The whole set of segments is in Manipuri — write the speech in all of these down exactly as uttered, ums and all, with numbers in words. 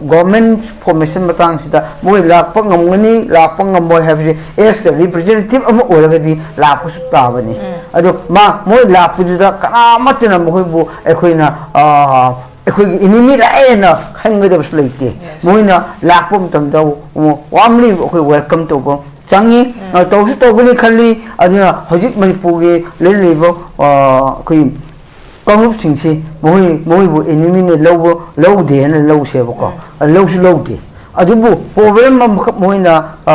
ꯒꯣꯔꯃꯦꯟ ꯐꯣꯔꯃꯦꯁꯟ ꯃꯇꯥꯡꯁꯤꯗ ꯃꯣꯏ ꯂꯥꯛꯄ ꯉꯝꯒꯅꯤ, ꯂꯥꯛꯄ ꯉꯝꯃꯣꯏ ꯍꯥꯏꯕꯁꯦ ꯑꯦꯁ ꯔꯤꯄ꯭ꯔꯖꯦꯟꯇꯦꯇꯤꯚ ꯑꯃ ꯑꯣꯏꯔꯒꯗꯤ ꯂꯥꯛꯄꯁꯨ ꯇꯥꯕꯅꯤ꯫ ꯑꯗꯣ ꯃꯥ, ꯃꯣꯏ ꯂꯥꯛꯄꯗꯨꯗ ꯀꯅꯥꯃꯠꯇꯅ ꯃꯈꯣꯏꯕꯨ ꯑꯩꯈꯣꯏꯅ, ꯑ, ꯑꯩꯈꯣꯏꯒꯤ ꯏꯅꯤꯃꯤ ꯂꯥꯛꯑꯦꯅ ꯈꯟꯒꯗꯕꯁꯨ ꯂꯩꯇꯦ꯫ Yes. ꯃꯣꯏꯅ ꯂꯥꯛꯄ ꯃꯇꯝꯗ ꯋꯥꯔꯝꯂꯤ ꯑꯩꯈꯣꯏ ꯋꯦꯜꯀꯝ ꯇꯧꯕ ꯆꯪꯉꯤ꯫ ꯑ, ꯇꯧꯁꯨ ꯇꯧꯒꯅꯤ ꯈꯜꯂꯤ꯫ ꯑꯗꯨꯅ ꯍꯧꯖꯤꯛ ꯃꯅꯤꯄꯨꯔꯒꯤ ꯂꯩꯔꯤꯕ, ꯑ, ꯑꯩꯈꯣꯏ ꯀꯥꯡꯂꯨꯞꯁꯤꯡꯁꯤ ꯃꯈꯣꯏ, ꯃꯈꯣꯏꯕꯨ ꯑꯦꯅꯤꯃꯤꯅ ꯂꯧꯕ, ꯂꯧꯗꯦ ꯍꯥꯏꯅ ꯂꯧꯁꯦꯕꯀꯣ꯫ ꯎꯝ꯫ ꯂꯧꯁꯨ ꯂꯧꯗꯦ꯫ ꯑꯗꯨꯕꯨ ꯄ꯭ꯔꯣꯕ꯭ꯂꯦꯝ ꯑꯃꯈꯛ ꯃꯈꯣꯏꯅ, ꯑ,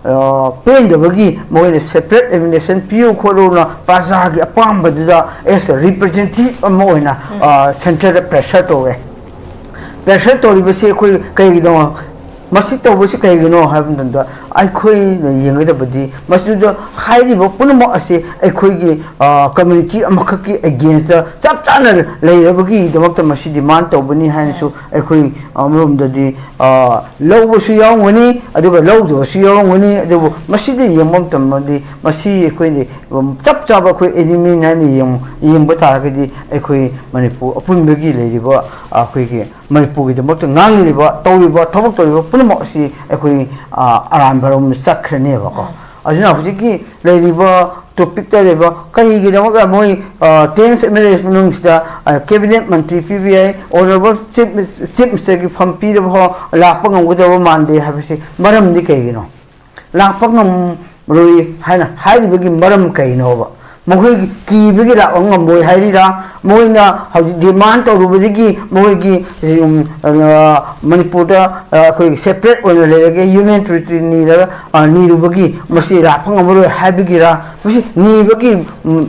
ꯑ, ꯄꯦꯟꯗꯕꯒꯤ ꯃꯈꯣꯏꯅ ꯁꯦꯄꯔꯦꯠ ꯑꯦꯗꯃꯤꯅꯤꯁꯇ꯭ꯔꯦꯁꯟ ꯄꯤꯌꯨ ꯈꯣꯠꯂꯨꯅ ꯄ꯭ꯔꯖꯥꯒꯤ ꯑꯄꯥꯝꯕꯗꯨꯗ ꯑꯦꯁ ꯑꯦ ꯔꯤꯄ꯭ꯔꯖꯦꯟꯇꯦꯇꯤꯚ ꯑꯃ ꯑꯣꯏꯅ, ꯎꯝ꯫ ꯑ, ꯁꯦꯟꯇꯔꯗ ꯄ꯭ꯔꯦꯁꯔ ꯇꯧꯔꯦ꯫ ꯄ꯭ꯔꯦꯁꯔ ꯇꯧꯔꯤꯕꯁꯤ ꯑꯩꯈꯣꯏ ꯀꯩꯒꯤꯅꯣ? ꯃꯁꯤ ꯇꯧꯕꯁꯤ ꯀꯩꯒꯤꯅꯣ ꯍꯥꯏꯕ ꯃꯇꯝꯗ, ꯑꯩꯈꯣꯏꯅ ꯌꯦꯡꯒꯗꯕꯗꯤ ꯃꯁꯤꯗ ꯍꯥꯏꯔꯤꯕ ꯄꯨꯝꯅꯃꯛ ꯑꯁꯤ ꯑꯩꯈꯣꯏꯒꯤ, ꯑ, ꯀꯝꯃ꯭ꯌꯨꯅꯤꯇꯤ ꯑꯃꯈꯛꯀꯤ ꯑꯦꯒꯦꯟꯁꯇ ꯆꯞ ꯆꯥꯅ ꯂꯩꯔꯕꯒꯤꯗꯃꯛꯇ ꯃꯁꯤ ꯗꯤꯃꯥꯟ ꯇꯧꯕꯅꯤ ꯍꯥꯏꯅꯁꯨ ꯑꯩꯈꯣꯏ ꯑꯃꯔꯣꯝꯗꯗꯤ, ꯑ, ꯂꯧꯕꯁꯨ ꯌꯥꯎꯔꯝꯒꯅꯤ, ꯑꯗꯨꯒ ꯂꯧꯗꯕꯁꯨ ꯌꯥꯎꯔꯝꯒꯅꯤ꯫ ꯑꯗꯨꯕꯨ ꯃꯁꯤꯗ ꯌꯦꯡꯕ ꯃꯇꯝꯗꯗꯤ ꯃꯁꯤ ꯑꯩꯈꯣꯏꯅ ꯆꯞ ꯆꯥꯕ ꯑꯩꯈꯣꯏ ꯑꯦꯅꯤꯃꯤ ꯍꯥꯏꯅ ꯌꯦꯡ-, ꯌꯦꯡꯕ ꯇꯥꯔꯒꯗꯤ ꯑꯩꯈꯣꯏ ꯃꯅꯤꯄꯨꯔ ꯑꯄꯨꯟꯕꯒꯤ ꯂꯩꯔꯤꯕ ꯑꯩꯈꯣꯏꯒꯤ ꯃꯅꯤꯄꯨꯔꯒꯤꯗꯃꯛꯇ ꯉꯥꯡꯂꯤꯕ, ꯇꯧꯔꯤꯕ, ꯊꯕꯛ ꯇꯧꯔꯤꯕ ꯄꯨꯝꯅꯃꯛ ꯑꯁꯤ ꯑꯩꯈꯣꯏ, ꯑ, ꯑꯔꯥꯟꯕ ꯔꯣꯝꯗ ꯆꯠꯈ꯭ꯔꯅꯦꯕꯀꯣ꯫ ꯎꯝ꯫ ꯑꯗꯨꯅ ꯍꯧꯖꯤꯛꯀꯤ ꯂꯩꯔꯤꯕ ꯇꯣꯄꯤꯛꯇ ꯂꯩꯔꯤꯕ ꯀꯔꯤꯒꯤꯗꯃꯛꯇ ꯃꯣꯏ, ꯑ, ꯇꯦꯟ ꯑꯦꯝ ꯑꯦꯜ ꯑꯦ ꯃꯅꯨꯡꯁꯤꯗ, ꯑ, ꯀꯦꯕꯤꯅꯦꯠ ꯃꯟꯇ꯭ꯔꯤ ꯄꯤꯕ ꯌꯥꯏ, ꯑꯣꯅꯔꯦꯕꯜ ꯆꯤꯐ, ꯆꯤꯐ ꯃꯤꯅꯤꯁꯇꯔꯒꯤ ꯐꯝ ꯄꯤꯔꯕ ꯐꯥꯎ ꯂꯥꯛꯄ ꯉꯝꯒꯗꯕ ꯃꯥꯟꯗꯦ ꯍꯥꯏꯕꯁꯤ ꯃꯔꯝꯗꯤ ꯀꯩꯒꯤꯅꯣ? ꯂꯥꯛꯄ ꯉꯝꯂꯣꯏ ꯍꯥꯏꯅ ꯍꯥꯏꯔꯤꯕꯒꯤ ꯃꯔꯝ ꯀꯩꯅꯣꯕ? ꯃꯈꯣꯏꯒꯤ ꯀꯤꯕꯒꯤ ꯂꯥꯛꯄ ꯉꯝꯂꯣꯏ ꯍꯥꯏꯔꯤꯔꯥ? ꯃꯣꯏꯅ ꯍꯧꯖꯤꯛ ꯗꯤꯃꯥꯟ ꯇꯧꯔꯨꯕꯗꯒꯤ ꯃꯣꯏꯒꯤ, ꯎꯝ, ꯑ, ꯃꯅꯤꯄꯨꯔꯗ, ꯑ, ꯑꯩꯈꯣꯏꯒꯤ ꯁꯦꯄꯔꯦꯠ ꯑꯣꯏꯅ ꯂꯩꯔꯒꯦ, ꯌꯨꯅꯤꯌꯟ ꯇꯦꯔꯤꯇꯣꯔꯤ ꯅꯤꯔꯒ, ꯑ, ꯅꯤꯔꯨꯕꯒꯤ ꯃꯁꯤ ꯂꯥꯛꯄ ꯉꯝꯃꯔꯣꯏ ꯍꯥꯏꯕꯒꯤꯔꯥ? ꯃꯁꯤ ꯅꯤꯕꯒꯤ, ꯎꯝ,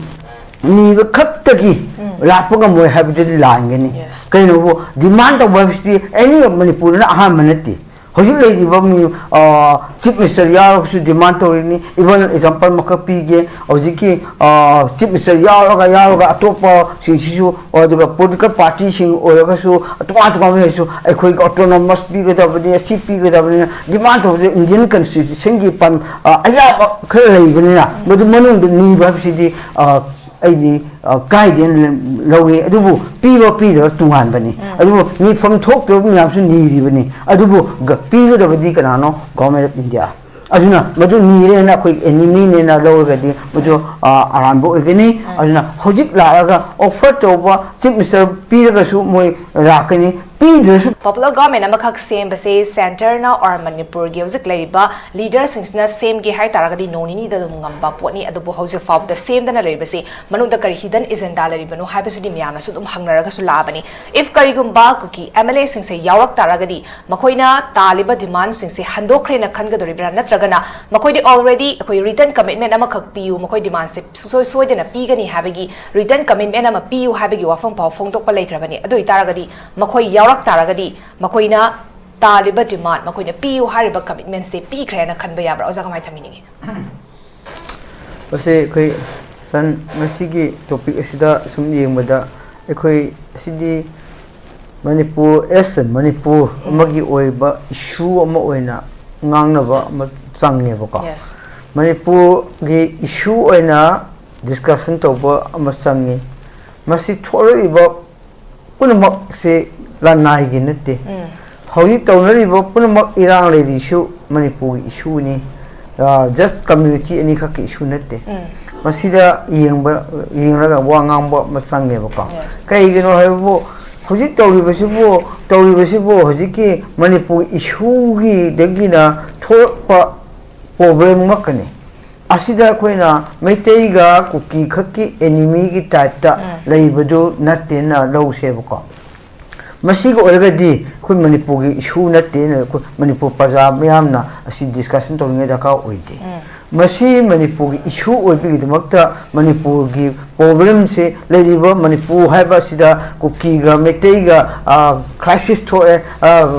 ꯅꯤꯕ ꯈꯛꯇꯒꯤ ꯎꯝ꯫ ꯂꯥꯛꯄ ꯉꯝꯃꯣꯏ ꯍꯥꯏꯕꯗꯨꯗꯤ ꯂꯥꯟꯒꯅꯤ꯫ Yes. ꯀꯩꯅꯣꯕꯨ ꯗꯤꯃꯥꯟ ꯇꯧꯕ ꯍꯥꯏꯕꯁꯤꯗꯤ ꯑꯦꯅꯤ ꯃꯅꯤꯄꯨꯔꯗꯅ ꯑꯍꯥꯟꯕ ꯅꯠꯇꯦ꯫ ꯍꯧꯖꯤꯛ ꯂꯩꯔꯤꯕ ꯃꯤ, ꯑ, ꯆꯤꯐ ꯃꯤꯅꯤꯁꯇꯔ ꯌꯥꯎꯔꯒꯁꯨ ꯗꯤꯃꯥꯟ ꯇꯧꯔꯤꯅꯤ꯫ ꯏꯚꯟ ꯑꯦꯛꯖꯥꯝꯄꯜ ꯑꯃꯈꯛ ꯄꯤꯒꯦ, ꯍꯧꯖꯤꯛꯀꯤ, ꯑ, ꯆꯤꯐ ꯃꯤꯅꯤꯁꯇꯔ ꯌꯥꯎꯔꯒ, ꯌꯥꯎꯔꯒ ꯑꯇꯣꯞꯄꯁꯤꯡꯁꯤꯁꯨ, ꯑꯗꯨꯒ ꯄꯣꯂꯤꯇꯤꯀꯦꯜ ꯄꯥꯔꯇꯤꯁꯤꯡ ꯑꯣꯏꯔꯒꯁꯨ, ꯇꯣꯉꯥꯟ ꯇꯣꯉꯥꯟꯕ ꯂꯩꯔꯁꯨ ꯑꯩꯈꯣꯏꯒꯤ ꯑꯣꯇꯣꯅꯣꯃꯁ ꯄꯤꯒꯗꯕꯅꯤ, ꯑꯁꯤ ꯄꯤꯒꯗꯕꯅꯤꯅ ꯗꯤꯃꯥꯟ ꯇꯧꯕꯗ ꯏꯟꯗꯤꯌꯟ ꯀꯟꯁꯇꯤꯇ꯭ꯌꯨꯁꯟꯒꯤ ꯄꯟ-, ꯑ, ꯑꯌꯥꯕ ꯈꯔ ꯂꯩꯕꯅꯤꯅ ꯃꯗꯨ ꯃꯅꯨꯡꯗ ꯅꯤꯕ ꯍꯥꯏꯕꯁꯤꯗꯤ, ꯑ, ꯑꯩꯗꯤ ꯀꯥꯏꯗꯦꯅ ꯂꯧꯏ꯫ ꯑꯗꯨꯕꯨ ꯄꯤꯕ ꯄꯤꯗꯕ ꯇꯣꯉꯥꯟꯕꯅꯤ꯫ ꯑꯗꯨꯕꯨ ꯅꯤꯐꯝ ꯊꯣꯛꯇꯕ ꯃꯌꯥꯝꯁꯨ ꯅꯤꯔꯤꯕꯅꯤ꯫ ꯑꯗꯨꯕꯨ ꯄꯤꯒꯗꯕꯗꯤ ꯀꯅꯥꯅꯣ? Government of India꯫ ꯑꯗꯨꯅ ꯃꯗꯨ ꯅꯤꯔꯦꯅ ꯑꯩꯈꯣꯏ ꯑꯦꯅꯤꯃꯤꯅꯦꯅ ꯂꯧꯔꯒꯗꯤ ꯃꯗꯨ ꯑꯔꯥꯟꯕ ꯑꯣꯏꯒꯅꯤ꯫ ꯑꯗꯨꯅ ꯍꯧꯖꯤꯛ ꯂꯥꯛꯂꯒ offer ꯇꯧꯕ Chief Minister ꯄꯤꯔꯒꯁꯨ ꯃꯣꯏ ꯂꯥꯛꯀꯅꯤ꯫ ꯄꯤꯗ꯭ꯔꯁꯨ Popular government ꯑꯃꯈꯛ ꯁꯦꯝꯕꯁꯦ centreꯅ or ꯃꯅꯤꯄꯨꯔꯒꯤ ꯍꯧꯖꯤꯛ ꯂꯩꯔꯤꯕ leaderꯁꯤꯡꯁꯤꯅ ꯁꯦꯝꯒꯦ ꯍꯥꯏ ꯇꯥꯔꯒꯗꯤ ꯅꯣꯡ ꯅꯤꯅꯤꯗ ꯑꯗꯨꯝ ꯉꯝꯕ ꯄꯣꯠꯅꯤ꯫ ꯑꯗꯨꯕꯨ ꯍꯧꯖꯤꯛ ꯐꯥꯎꯕꯗ ꯁꯦꯝꯗꯅ ꯂꯩꯔꯤꯕꯁꯤ ꯃꯅꯨꯡꯗ ꯀꯔꯤ hidden agenda ꯂꯩꯔꯤꯕꯅꯣ ꯍꯥꯏꯕꯁꯤꯗꯤ ꯃꯌꯥꯝꯅꯁꯨ ꯑꯗꯨꯝ ꯍꯪꯅꯔꯒꯁꯨ ꯂꯥꯛꯑꯕꯅꯤ꯫ If ꯀꯔꯤꯒꯨꯝꯕ ꯀꯨꯀꯤ MLAꯁꯤꯡꯁꯦ ꯌꯥꯎꯔꯛ ꯇꯥꯔꯒꯗꯤ ꯃꯈꯣꯏꯅ ꯇꯥꯜꯂꯤꯕ demandꯁꯤꯡꯁꯦ ꯍꯟꯗꯣꯛꯈ꯭ꯔꯦꯅ ꯈꯟꯒꯗꯣꯔꯤꯕ꯭ꯔꯥ, ꯅꯠꯇ꯭ꯔꯒꯅ ꯃꯈꯣꯏꯗꯤ already ꯑꯩꯈꯣꯏ written commitment ꯑꯃꯈꯛ ꯄꯤꯌꯨ, ꯃꯈꯣꯏ demandꯁꯦ ꯁꯨꯡꯁꯣꯏ ꯁꯣꯏꯗꯅ ꯄꯤꯒꯅꯤ ꯍꯥꯏꯕꯒꯤ written commitment ꯑꯃ ꯄꯤꯌꯨ ꯍꯥꯏꯕꯒꯤ ꯋꯥꯐꯝ ꯐꯥꯎ ꯐꯣꯡꯗꯣꯛꯄ ꯂꯩꯈ꯭ꯔꯕꯅꯤ꯫ ꯑꯗꯨ ꯑꯣꯏꯇꯥꯔꯒꯗꯤ ꯃꯈꯣꯏ ꯌꯥꯎꯔꯛ ꯇꯥꯔꯒꯗꯤ ꯃꯈꯣꯏꯅ ꯇꯥꯜꯂꯤꯕ demand, ꯃꯈꯣꯏꯅ ꯄꯤꯌꯨ ꯍꯥꯏꯔꯤꯕ commitmentꯁꯦ ꯄꯤꯈ꯭ꯔꯦꯅ ꯈꯟꯕ ꯌꯥꯕ꯭ꯔꯥ? ꯑꯣꯖꯥ, ꯀꯃꯥꯏꯅ ꯊꯝꯕꯤꯅꯤꯡꯉꯤ? ꯃꯁꯤ ꯑꯩꯈꯣꯏ ꯁꯟ ꯉꯁꯤꯒꯤ topic ꯑꯁꯤꯗ ꯁꯨꯝ ꯌꯦꯡꯕꯗ ꯑꯩꯈꯣꯏ ꯑꯁꯤꯗꯤ ꯃꯅꯤꯄꯨꯔ as a ꯃꯅꯤꯄꯨꯔ ꯑꯃꯒꯤ ꯑꯣꯏꯕ issue ꯑꯃ ꯑꯣꯏꯅ ꯉꯥꯡꯅꯕ ꯑꯃ ꯆꯪꯉꯦꯕꯀꯣ꯫ Yes. ꯃꯅꯤꯄꯨꯔꯒꯤ issue ꯑꯣꯏꯅ discussion ꯇꯧꯕ ꯑꯃ ꯆꯪꯉꯤ꯫ ꯃꯁꯤ ꯊꯣꯛꯂꯛꯏꯕ ꯄꯨꯝꯅꯃꯛꯁꯦ ꯂꯅꯥꯏꯒꯤ ꯅꯠꯇꯦ꯫ ꯍꯧꯖꯤꯛ ꯇꯧꯅꯔꯤꯕ ꯄꯨꯝꯅꯃꯛ ꯏꯔꯥꯡ ꯂꯩꯔꯤꯁꯨ ꯃꯅꯤꯄꯨꯔꯒꯤ issueꯅꯤ꯫ Just community ꯑꯅꯤꯈꯛꯀꯤ issue ꯅꯠꯇꯦ꯫ ꯃꯁꯤꯗ ꯌꯦꯡꯕ ꯌꯦꯡꯂꯒ ꯋꯥ ꯉꯥꯡꯕ ꯑꯃ ꯆꯪꯉꯦꯕꯀꯣ꯫ Yes. ꯀꯩꯒꯤꯅꯣ ꯍꯥꯏꯕꯕꯨ ꯍꯧꯖꯤꯛ ꯇꯧꯔꯤꯕꯁꯤꯕꯨ ꯇꯧꯔꯤꯕꯁꯤꯕꯨ ꯍꯧꯖꯤꯛꯀꯤ ꯃꯅꯤꯄꯨꯔ issueꯒꯤꯗꯒꯤꯅ ꯊꯣꯛꯂꯛꯄ problem ꯉꯥꯛꯀꯅꯤ꯫ ꯑꯁꯤꯗ ꯑꯩꯈꯣꯏꯅ ꯃꯩꯇꯩꯒ ꯀꯨꯀꯤ ꯈꯛꯀꯤ enemyꯒꯤ typeꯇ ꯂꯩꯕꯗꯨ ꯅꯠꯇꯦꯅ ꯂꯧꯁꯦꯕꯀꯣ꯫ ꯃꯁꯤꯒ ꯑꯣꯏꯔꯒꯗꯤ ꯑꯩꯈꯣꯏ ꯃꯅꯤꯄꯨꯔꯒꯤ issue ꯅꯠꯇꯦꯅ ꯑꯩꯈꯣꯏ ꯃꯅꯤꯄꯨꯔ ꯄ꯭ꯔꯖꯥ ꯃꯤꯌꯥꯝꯅ ꯑꯁꯤ discussion ꯇꯧꯅꯤꯡꯉꯥꯏ ꯗꯔꯀꯥꯔ ꯑꯣꯏꯗꯦ꯫ ꯃꯁꯤ ꯃꯅꯤꯄꯨꯔꯒꯤ issue ꯑꯣꯏꯕꯒꯤꯗꯃꯛꯇ ꯃꯅꯤꯄꯨꯔꯒꯤ problemꯁꯦ ꯂꯩꯔꯤꯕ ꯃꯅꯤꯄꯨꯔ ꯍꯥꯏꯕ ꯑꯁꯤꯗ ꯀꯨꯀꯤꯒ ꯃꯩꯇꯩꯒ crisis ꯊꯣꯛꯑꯦ,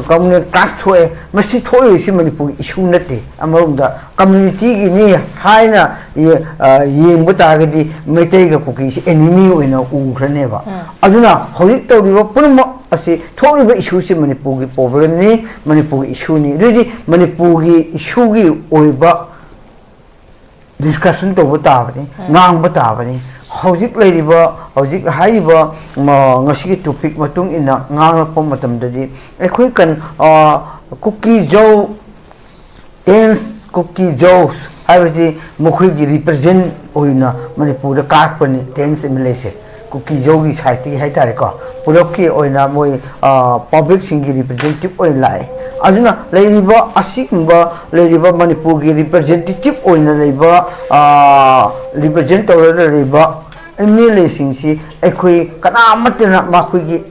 communal clash ꯊꯣꯛꯑꯦ꯫ ꯃꯁꯤ ꯊꯣꯛꯂꯤꯁꯤ ꯃꯅꯤꯄꯨꯔꯒꯤ issue ꯅꯠꯇꯦ꯫ ꯑꯃꯔꯣꯝꯗ communityꯒꯤꯅꯤ ꯍꯥꯏꯅ ꯌꯦꯡꯕ ꯇꯥꯔꯒꯗꯤ ꯃꯩꯇꯩꯒ ꯀꯨꯀꯤꯁꯤ enemy ꯑꯣꯏꯅ ꯎꯈ꯭ꯔꯅꯦꯕ꯫ ꯑꯗꯨꯅ ꯍꯧꯖꯤꯛ ꯇꯧꯔꯤꯕ ꯄꯨꯝꯅꯃꯛ ꯑꯁꯤ ꯊꯣꯛꯂꯤꯕ issueꯁꯤ ꯃꯅꯤꯄꯨꯔꯒꯤ problemꯅꯤ, ꯃꯅꯤꯄꯨꯔꯒꯤ issueꯅꯤ꯫ ꯑꯗꯨꯑꯣꯏꯗꯤ ꯃꯅꯤꯄꯨꯔꯒꯤ issueꯒꯤ ꯑꯣꯏꯕ discussion ꯇꯧꯕ ꯇꯥꯕꯅꯤ, ꯉꯥꯡꯕ ꯇꯥꯕꯅꯤ꯫ ꯍꯧꯖꯤꯛ ꯂꯩꯔꯤꯕ, ꯍꯧꯖꯤꯛ ꯍꯥꯏꯔꯤꯕ, ꯃ, ꯉꯁꯤꯒꯤ topic ꯃꯇꯨꯡ ꯏꯟꯅ ꯉꯥꯡꯂꯛꯄ ꯃꯇꯝꯗꯗꯤ, ꯑꯩꯈꯣꯏ ꯀꯟ-, ꯑ, ꯀꯨꯀꯤ ꯖꯧ, ꯇꯦꯟꯁ ꯀꯨꯀꯤ ꯖꯧꯁ ꯍꯥꯏꯕꯗꯤ ꯃꯈꯣꯏꯒꯤ represent ꯑꯣꯏꯅ ꯃꯅꯤꯄꯨꯔꯗ ꯀꯥꯔꯛꯄꯅꯤ, ꯇꯦꯟꯁ ꯑꯦꯝ ꯑꯦꯜ ꯑꯦꯁꯦ꯫ ꯀꯨꯀꯤ ꯖꯧꯒꯤ ꯁꯥꯏꯠꯇꯒꯤ ꯍꯥꯏꯇꯥꯔꯦꯀꯣ, ꯄꯨꯂꯞꯀꯤ ꯑꯣꯏꯅ ꯃꯣꯏ, ꯑ, ꯄꯕ꯭ꯂꯤꯛꯁꯤꯡꯒꯤ representative ꯑꯣꯏꯅ ꯂꯥꯛꯑꯦ꯫ ꯑꯗꯨꯅ ꯂꯩꯔꯤꯕ ꯑꯁꯤꯒꯨꯝꯕ, ꯂꯩꯔꯤꯕ ꯃꯅꯤꯄꯨꯔꯒꯤ representative ꯑꯣꯏꯅ ꯂꯩꯕ, ꯑ, represent ꯇꯧꯔꯒ ꯂꯩꯔꯤꯕ ꯑꯦꯝ ꯑꯦꯜ ꯑꯦꯁꯤꯡꯁꯤ ꯑꯩꯈꯣꯏ ꯀꯅꯥꯃꯠꯇꯅ ꯃꯈꯣꯏꯒꯤ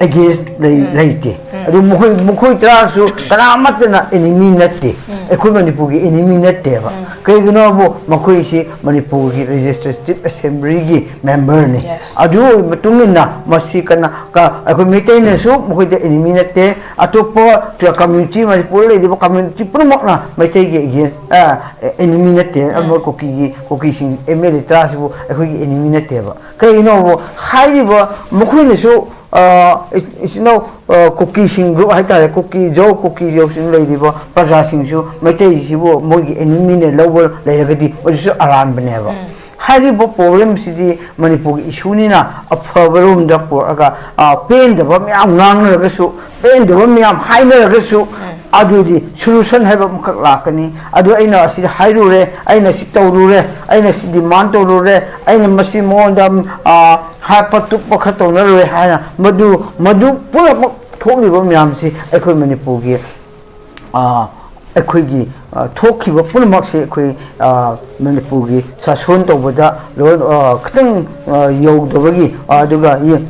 against ꯂꯩ-, ꯎꯝ꯫ ꯂꯩꯇꯦ꯫ ꯎꯝ꯫ ꯑꯗꯨ ꯃꯈꯣꯏ, ꯃꯈꯣꯏ ꯇꯔꯥꯁꯨ ꯀꯅꯥꯃꯠꯇꯅ enemy ꯅꯠꯇꯦ꯫ ꯎꯝ꯫ ꯑꯩꯈꯣꯏ ꯃꯅꯤꯄꯨꯔꯒꯤ enemy ꯅꯠꯇꯦꯕ꯫ ꯎꯝ꯫ ꯀꯩꯒꯤꯅꯣꯕꯨ ꯃꯈꯣꯏꯁꯤ ꯃꯅꯤꯄꯨꯔꯒꯤ Legislative Assemblyꯒꯤ memberꯅꯤ꯫ Yes꯫ ꯑꯗꯨ ꯑꯣꯏꯕ ꯃꯇꯨꯡ ꯏꯟꯅ ꯃꯁꯤ ꯀꯅꯥ-, ꯀ-, ꯑꯩꯈꯣꯏ ꯃꯩꯇꯩꯅꯁꯨ ꯃꯈꯣꯏꯗ enemy ꯅꯠꯇꯦ꯫ ꯑꯇꯣꯞꯄ ꯇ꯭ꯔ-, community, ꯃꯅꯤꯄꯨꯔꯗ ꯂꯩꯔꯤꯕ community ꯄꯨꯝꯅꯃꯛꯅ ꯃꯩꯇꯩꯒꯤ against, ꯑ, enemy ꯅꯠꯇꯦ꯫ ꯎꯝ꯫ ꯑꯃ ꯀꯨꯀꯤꯒꯤ, ꯀꯨꯀꯤꯁꯤꯡ ꯑꯦꯝ ꯑꯦꯜ ꯑꯦ ꯇꯔꯥꯁꯤꯕꯨ ꯑꯩꯈꯣꯏꯒꯤ enemy ꯅꯠꯇꯦꯕ꯫ ꯀꯩꯒꯤꯅꯣꯕꯨ ꯍꯥꯏꯔꯤꯕ ꯃꯈꯣꯏꯅꯁꯨ, ꯑ, ꯏꯆ-, ꯏꯆꯤꯟ ꯏꯅꯥꯎ, ꯑ, ꯀꯨꯀꯤꯁꯤꯡ group ꯍꯥꯏꯇꯥꯔꯦ, ꯀꯨꯀꯤ ꯖꯧ, ꯀꯨꯀꯤ ꯖꯧꯁꯤꯡ ꯂꯩꯔꯤꯕ ꯄ꯭ꯔꯖꯥꯁꯤꯡꯁꯨ ꯃꯩꯇꯩꯁꯤꯕꯨ ꯃꯣꯏꯒꯤ enemyꯅ ꯂꯧꯕ ꯂꯩꯔꯒꯗꯤ ꯃꯗꯨꯁꯨ ꯑꯔꯥꯟꯕꯅꯦꯕ꯫ ꯎꯝ꯫ ꯍꯥꯏꯔꯤꯕ problemꯁꯤꯗꯤ ꯃꯅꯤꯄꯨꯔꯒꯤ issueꯅꯤꯅ ꯑꯐꯕꯔꯣꯝꯗ ꯄꯨꯔꯛꯑꯒ, ꯑ, ꯄꯦꯟꯗꯕ ꯃꯌꯥꯝ ꯉꯥꯡꯅꯔꯒꯁꯨ, ꯄꯦꯟꯗꯕ ꯃꯌꯥꯝ ꯍꯥꯏꯅꯔꯒꯁꯨ, ꯎꯝ꯫ ꯑꯗꯨꯗꯤ solution ꯍꯥꯏꯕ ꯑꯃꯈꯛ ꯂꯥꯛꯀꯅꯤ꯫ ꯑꯗꯨ ꯑꯩꯅ ꯑꯁꯤ ꯍꯥꯏꯔꯨꯔꯦ, ꯑꯩꯅ ꯁꯤ ꯇꯧꯔꯨꯔꯦ, ꯑꯩꯅ ꯁꯤ demand ꯇꯧꯔꯨꯔꯦ, ꯑꯩꯅ ꯃꯁꯤ ꯃꯉꯣꯟꯗ, ꯑ, ꯍꯥꯠꯄ ꯇꯨꯞꯄ ꯈꯔ ꯇꯧꯅꯔꯨꯔꯦ ꯍꯥꯏꯅ ꯃꯗꯨ, ꯃꯗꯨ ꯄꯨꯝꯅꯃꯛ ꯊꯣꯛꯂꯤꯕ ꯃꯌꯥꯝꯁꯤ ꯑꯩꯈꯣꯏ ꯃꯅꯤꯄꯨꯔꯒꯤ, ꯑ, ꯑꯩꯈꯣꯏꯒꯤ, ꯑ, ꯊꯣꯛꯈꯤꯕ ꯄꯨꯝꯅꯃꯛꯁꯤ ꯑꯩꯈꯣꯏ, ꯑ, ꯃꯅꯤꯄꯨꯔꯒꯤ ꯁꯥꯁꯣꯟ ꯇꯧꯕꯗ ꯂꯣꯏ-, ꯑ, ꯈꯤꯇꯪ, ꯑ, ꯌꯧꯗꯕꯒꯤ, ꯑ, ꯑꯗꯨꯒ ꯌꯦ-,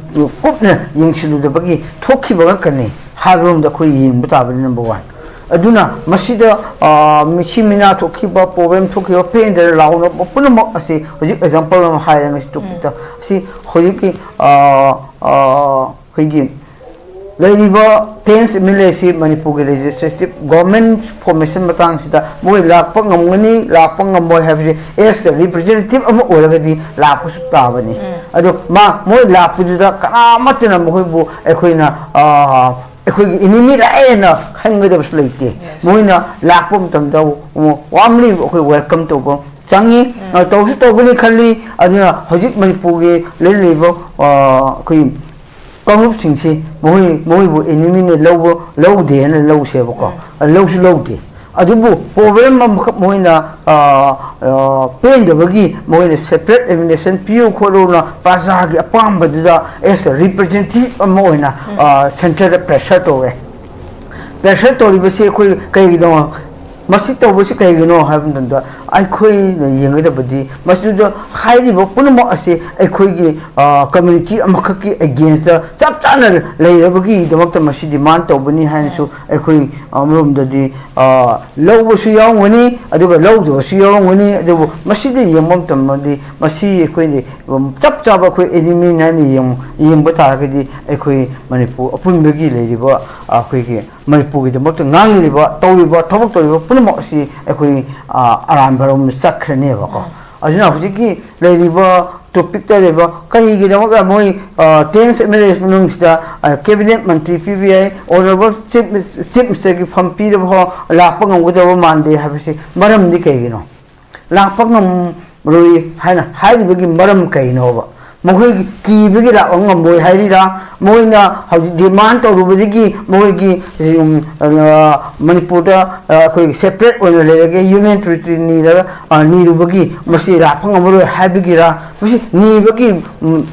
ꯀꯨꯞꯅ ꯌꯦꯡꯁꯤꯜꯂꯨꯗꯕꯒꯤ ꯊꯣꯛꯈꯤꯕ ꯉꯥꯛꯇꯅꯤ ꯍꯥꯏꯕꯔꯣꯝꯗ ꯑꯩꯈꯣꯏ ꯌꯦꯡꯕ ꯇꯥꯕꯅꯤ, number one꯫ ꯑꯗꯨꯅ ꯃꯁꯤꯗ, ꯑ, ꯃꯤꯁꯤ ꯃꯤꯅꯥ ꯊꯣꯛꯈꯤꯕ, problem ꯊꯣꯛꯈꯤꯕ, ꯄꯦꯟꯗꯅ ꯂꯥꯎꯅꯕ ꯄꯨꯝꯅꯃꯛ ꯑꯁꯤ ꯍꯧꯖꯤꯛ example ꯑꯃ ꯍꯥꯏꯔꯦ ꯉꯁꯤ topicꯇ꯫ ꯎꯝ꯫ ꯑꯁꯤ ꯍꯧꯖꯤꯛꯀꯤ, ꯑ, ꯑ, ꯑꯩꯈꯣꯏꯒꯤ ꯂꯩꯔꯤꯕ ꯇꯦꯟꯁ ꯑꯦꯝ ꯑꯦꯜ ꯑꯦꯁꯤ ꯃꯅꯤꯄꯨꯔꯒꯤ Legislative Government formation ꯃꯇꯥꯡꯁꯤꯗ ꯃꯣꯏ ꯂꯥꯛꯄ ꯉꯝꯒꯅꯤ, ꯂꯥꯛꯄ ꯉꯝꯃꯣꯏ ꯍꯥꯏꯕꯁꯤ as a representative ꯑꯃ ꯑꯣꯏꯔꯒꯗꯤ ꯂꯥꯛꯄꯁꯨ ꯇꯥꯕꯅꯤ꯫ ꯎꯝ꯫ ꯑꯗꯣ ꯃꯥ, ꯃꯣꯏ ꯂꯥꯛꯄꯗꯨꯗ ꯀꯅꯥꯃꯠꯇꯅ ꯃꯈꯣꯏꯕꯨ ꯑꯩꯈꯣꯏꯅ, ꯑ, ꯑꯩꯈꯣꯏꯒꯤ enemy ꯂꯥꯛꯑꯦꯅ ꯈꯟꯒꯗꯕꯁꯨ ꯂꯩꯇꯦ꯫ Yes꯫ ꯃꯣꯏꯅ ꯂꯥꯛꯄ ꯃꯇꯝꯗ warmly ꯑꯩꯈꯣꯏ welcome ꯇꯧꯕ ꯆꯪꯉꯤ꯫ ꯑ, ꯇꯧꯁꯨ ꯇꯧꯒꯅꯤ ꯈꯜꯂꯤ꯫ ꯑꯗꯨꯅ ꯍꯧꯖꯤꯛ ꯃꯅꯤꯄꯨꯔꯒꯤ ꯂꯩꯔꯤꯕ, ꯑ, ꯑꯩꯈꯣꯏ ꯀꯥꯡꯂꯨꯞꯁꯤꯡꯁꯤ ꯃꯈꯣꯏ, ꯃꯈꯣꯏꯕꯨ ꯑꯦꯅꯤꯃꯤꯅ ꯂꯧꯕ, ꯂꯧꯗꯦ ꯍꯥꯏꯅ ꯂꯧꯁꯦꯕꯀꯣ꯫ ꯎꯝ꯫ ꯑ, ꯂꯧꯁꯨ ꯂꯧꯗꯦ꯫ ꯑꯗꯨꯕꯨ ꯄ꯭ꯔꯣꯕ꯭ꯂꯦꯝ ꯑꯃꯈꯛ ꯃꯈꯣꯏꯅ, ꯑ, ꯑ, ꯄꯦꯟꯗꯕꯒꯤ ꯃꯈꯣꯏꯅ ꯁꯦꯄꯔꯦꯠ ꯑꯦꯗꯃꯤꯅꯤꯁꯇ꯭ꯔꯦꯁꯟ ꯄꯤꯌꯨ ꯈꯣꯠꯂꯨꯅ ꯄ꯭ꯔꯖꯥꯒꯤ ꯑꯄꯥꯝꯕꯗꯨꯗ ꯑꯦꯁ ꯔꯤꯄ꯭ꯔꯖꯦꯟꯇꯦꯇꯤꯚ ꯑꯃ ꯑꯣꯏꯅ, ꯎꯝ꯫ ꯑ, ꯁꯦꯟꯇꯔꯗ ꯄ꯭ꯔꯦꯁꯔ ꯇꯧꯋꯦ꯫ ꯄ꯭ꯔꯦꯁꯔ ꯇꯧꯔꯤꯕꯁꯤ ꯑꯩꯈꯣꯏ ꯀꯩꯒꯤꯅꯣ? ꯃꯁꯤ ꯇꯧꯕꯁꯤ ꯀꯩꯒꯤꯅꯣ ꯍꯥꯏꯕ ꯃꯇꯝꯗ, ꯑꯩꯈꯣꯏꯅ ꯌꯦꯡꯒꯗꯕꯗꯤ ꯃꯁꯤꯗ ꯍꯥꯏꯔꯤꯕ ꯄꯨꯝꯅꯃꯛ ꯑꯁꯤ ꯑꯩꯈꯣꯏꯒꯤ, ꯑ, ꯀꯝꯃ꯭ꯌꯨꯅꯤꯇꯤ ꯑꯃꯈꯛꯀꯤ ꯑꯒꯦꯟꯁꯇ ꯆꯞ ꯆꯥꯅ ꯂꯩꯔꯕꯒꯤꯗꯃꯛꯇ ꯃꯁꯤ ꯗꯤꯃꯥꯟ ꯇꯧꯕꯅꯤ ꯍꯥꯏꯅꯁꯨ ꯑꯩꯈꯣꯏ ꯑꯃꯔꯣꯝꯗꯗꯤ, ꯑ, ꯂꯧꯕꯁꯨ ꯌꯥꯎꯔꯝꯒꯅꯤ, ꯑꯗꯨꯒ ꯂꯧꯗꯕꯁꯨ ꯌꯥꯎꯔꯝꯒꯅꯤ꯫ ꯑꯗꯨꯕꯨ ꯃꯁꯤꯗ ꯌꯦꯡꯕ ꯃꯇꯝꯗꯗꯤ ꯃꯁꯤ ꯑꯩꯈꯣꯏꯅ ꯆꯞ ꯆꯥꯕ ꯑꯩꯈꯣꯏ ꯑꯦꯅꯤꯃꯤ ꯍꯥꯏꯅ ꯌꯦꯡ-, ꯌꯦꯡꯕ ꯇꯥꯔꯒꯗꯤ ꯑꯩꯈꯣꯏ ꯃꯅꯤꯄꯨꯔ ꯑꯄꯨꯟꯕꯒꯤ ꯂꯩꯔꯤꯕ ꯑꯩꯈꯣꯏꯒꯤ ꯃꯅꯤꯄꯨꯔꯒꯤꯗꯃꯛꯇ ꯉꯥꯡꯂꯤꯕ, ꯇꯧꯔꯤꯕ, ꯊꯕꯛ ꯇꯧꯔꯤꯕ ꯄꯨꯝꯅꯃꯛ ꯑꯁꯤ ꯑꯩꯈꯣꯏ, ꯑ, ꯑꯔꯥꯟꯕ ꯔꯣꯝꯗ ꯆꯠꯈ꯭ꯔꯅꯦꯕꯀꯣ꯫ ꯎꯝ꯫ ꯑꯗꯨꯅ ꯍꯧꯖꯤꯛꯀꯤ ꯂꯩꯔꯤꯕ ꯇꯣꯄꯤꯛꯇ ꯂꯩꯕ ꯀꯔꯤꯒꯤꯗꯃꯛꯇ ꯃꯣꯏ, ꯑ, ꯇꯦꯟꯁ ꯑꯦꯝ ꯑꯦꯜ ꯑꯦ ꯃꯅꯨꯡꯁꯤꯗ, ꯑ, ꯀꯦꯕꯤꯅꯦꯠ ꯃꯟꯇ꯭ꯔꯤ ꯄꯤꯕ ꯌꯥꯏ, ꯑꯣꯅꯔꯦꯕꯜ ꯆꯤꯐ, ꯆꯤꯐ ꯃꯤꯅꯤꯁꯇꯔꯒꯤ ꯐꯝ ꯄꯤꯔꯕ ꯐꯥꯎ ꯂꯥꯛꯄ ꯉꯝꯒꯗꯕ ꯃꯥꯟꯗꯦ ꯍꯥꯏꯕꯁꯤ ꯃꯔꯝꯗꯤ ꯀꯩꯒꯤꯅꯣ? ꯂꯥꯛꯄ ꯉꯝꯂꯣꯏ ꯍꯥꯏꯅ ꯍꯥꯏꯔꯤꯕꯒꯤ ꯃꯔꯝ ꯀꯩꯅꯣꯕ? ꯃꯈꯣꯏꯒꯤ ꯀꯤꯕꯒꯤ ꯂꯥꯛꯄ ꯉꯝꯃꯣꯏ ꯍꯥꯏꯔꯤꯔꯥ? ꯃꯣꯏꯅ ꯍꯧꯖꯤꯛ ꯗꯤꯃꯥꯟ ꯇꯧꯔꯨꯕꯗꯒꯤ ꯃꯣꯏꯒꯤ, ꯎꯝ, ꯑ, ꯃꯅꯤꯄꯨꯔꯗ, ꯑ, ꯑꯩꯈꯣꯏꯒꯤ ꯁꯦꯄꯔꯦꯠ ꯑꯣꯏꯅ ꯂꯩꯔꯒꯦ, ꯌꯨꯅꯤꯌꯟ ꯇꯦꯔꯤꯇꯣꯔꯤ ꯅꯤꯔꯒ, ꯑ, ꯅꯤꯔꯨꯕꯒꯤ ꯃꯁꯤ ꯂꯥꯛꯄ ꯉꯝꯃꯔꯣꯏ ꯍꯥꯏꯕꯒꯤꯔꯥ? ꯃꯁꯤ ꯅꯤꯕꯒꯤ, ꯎꯝ,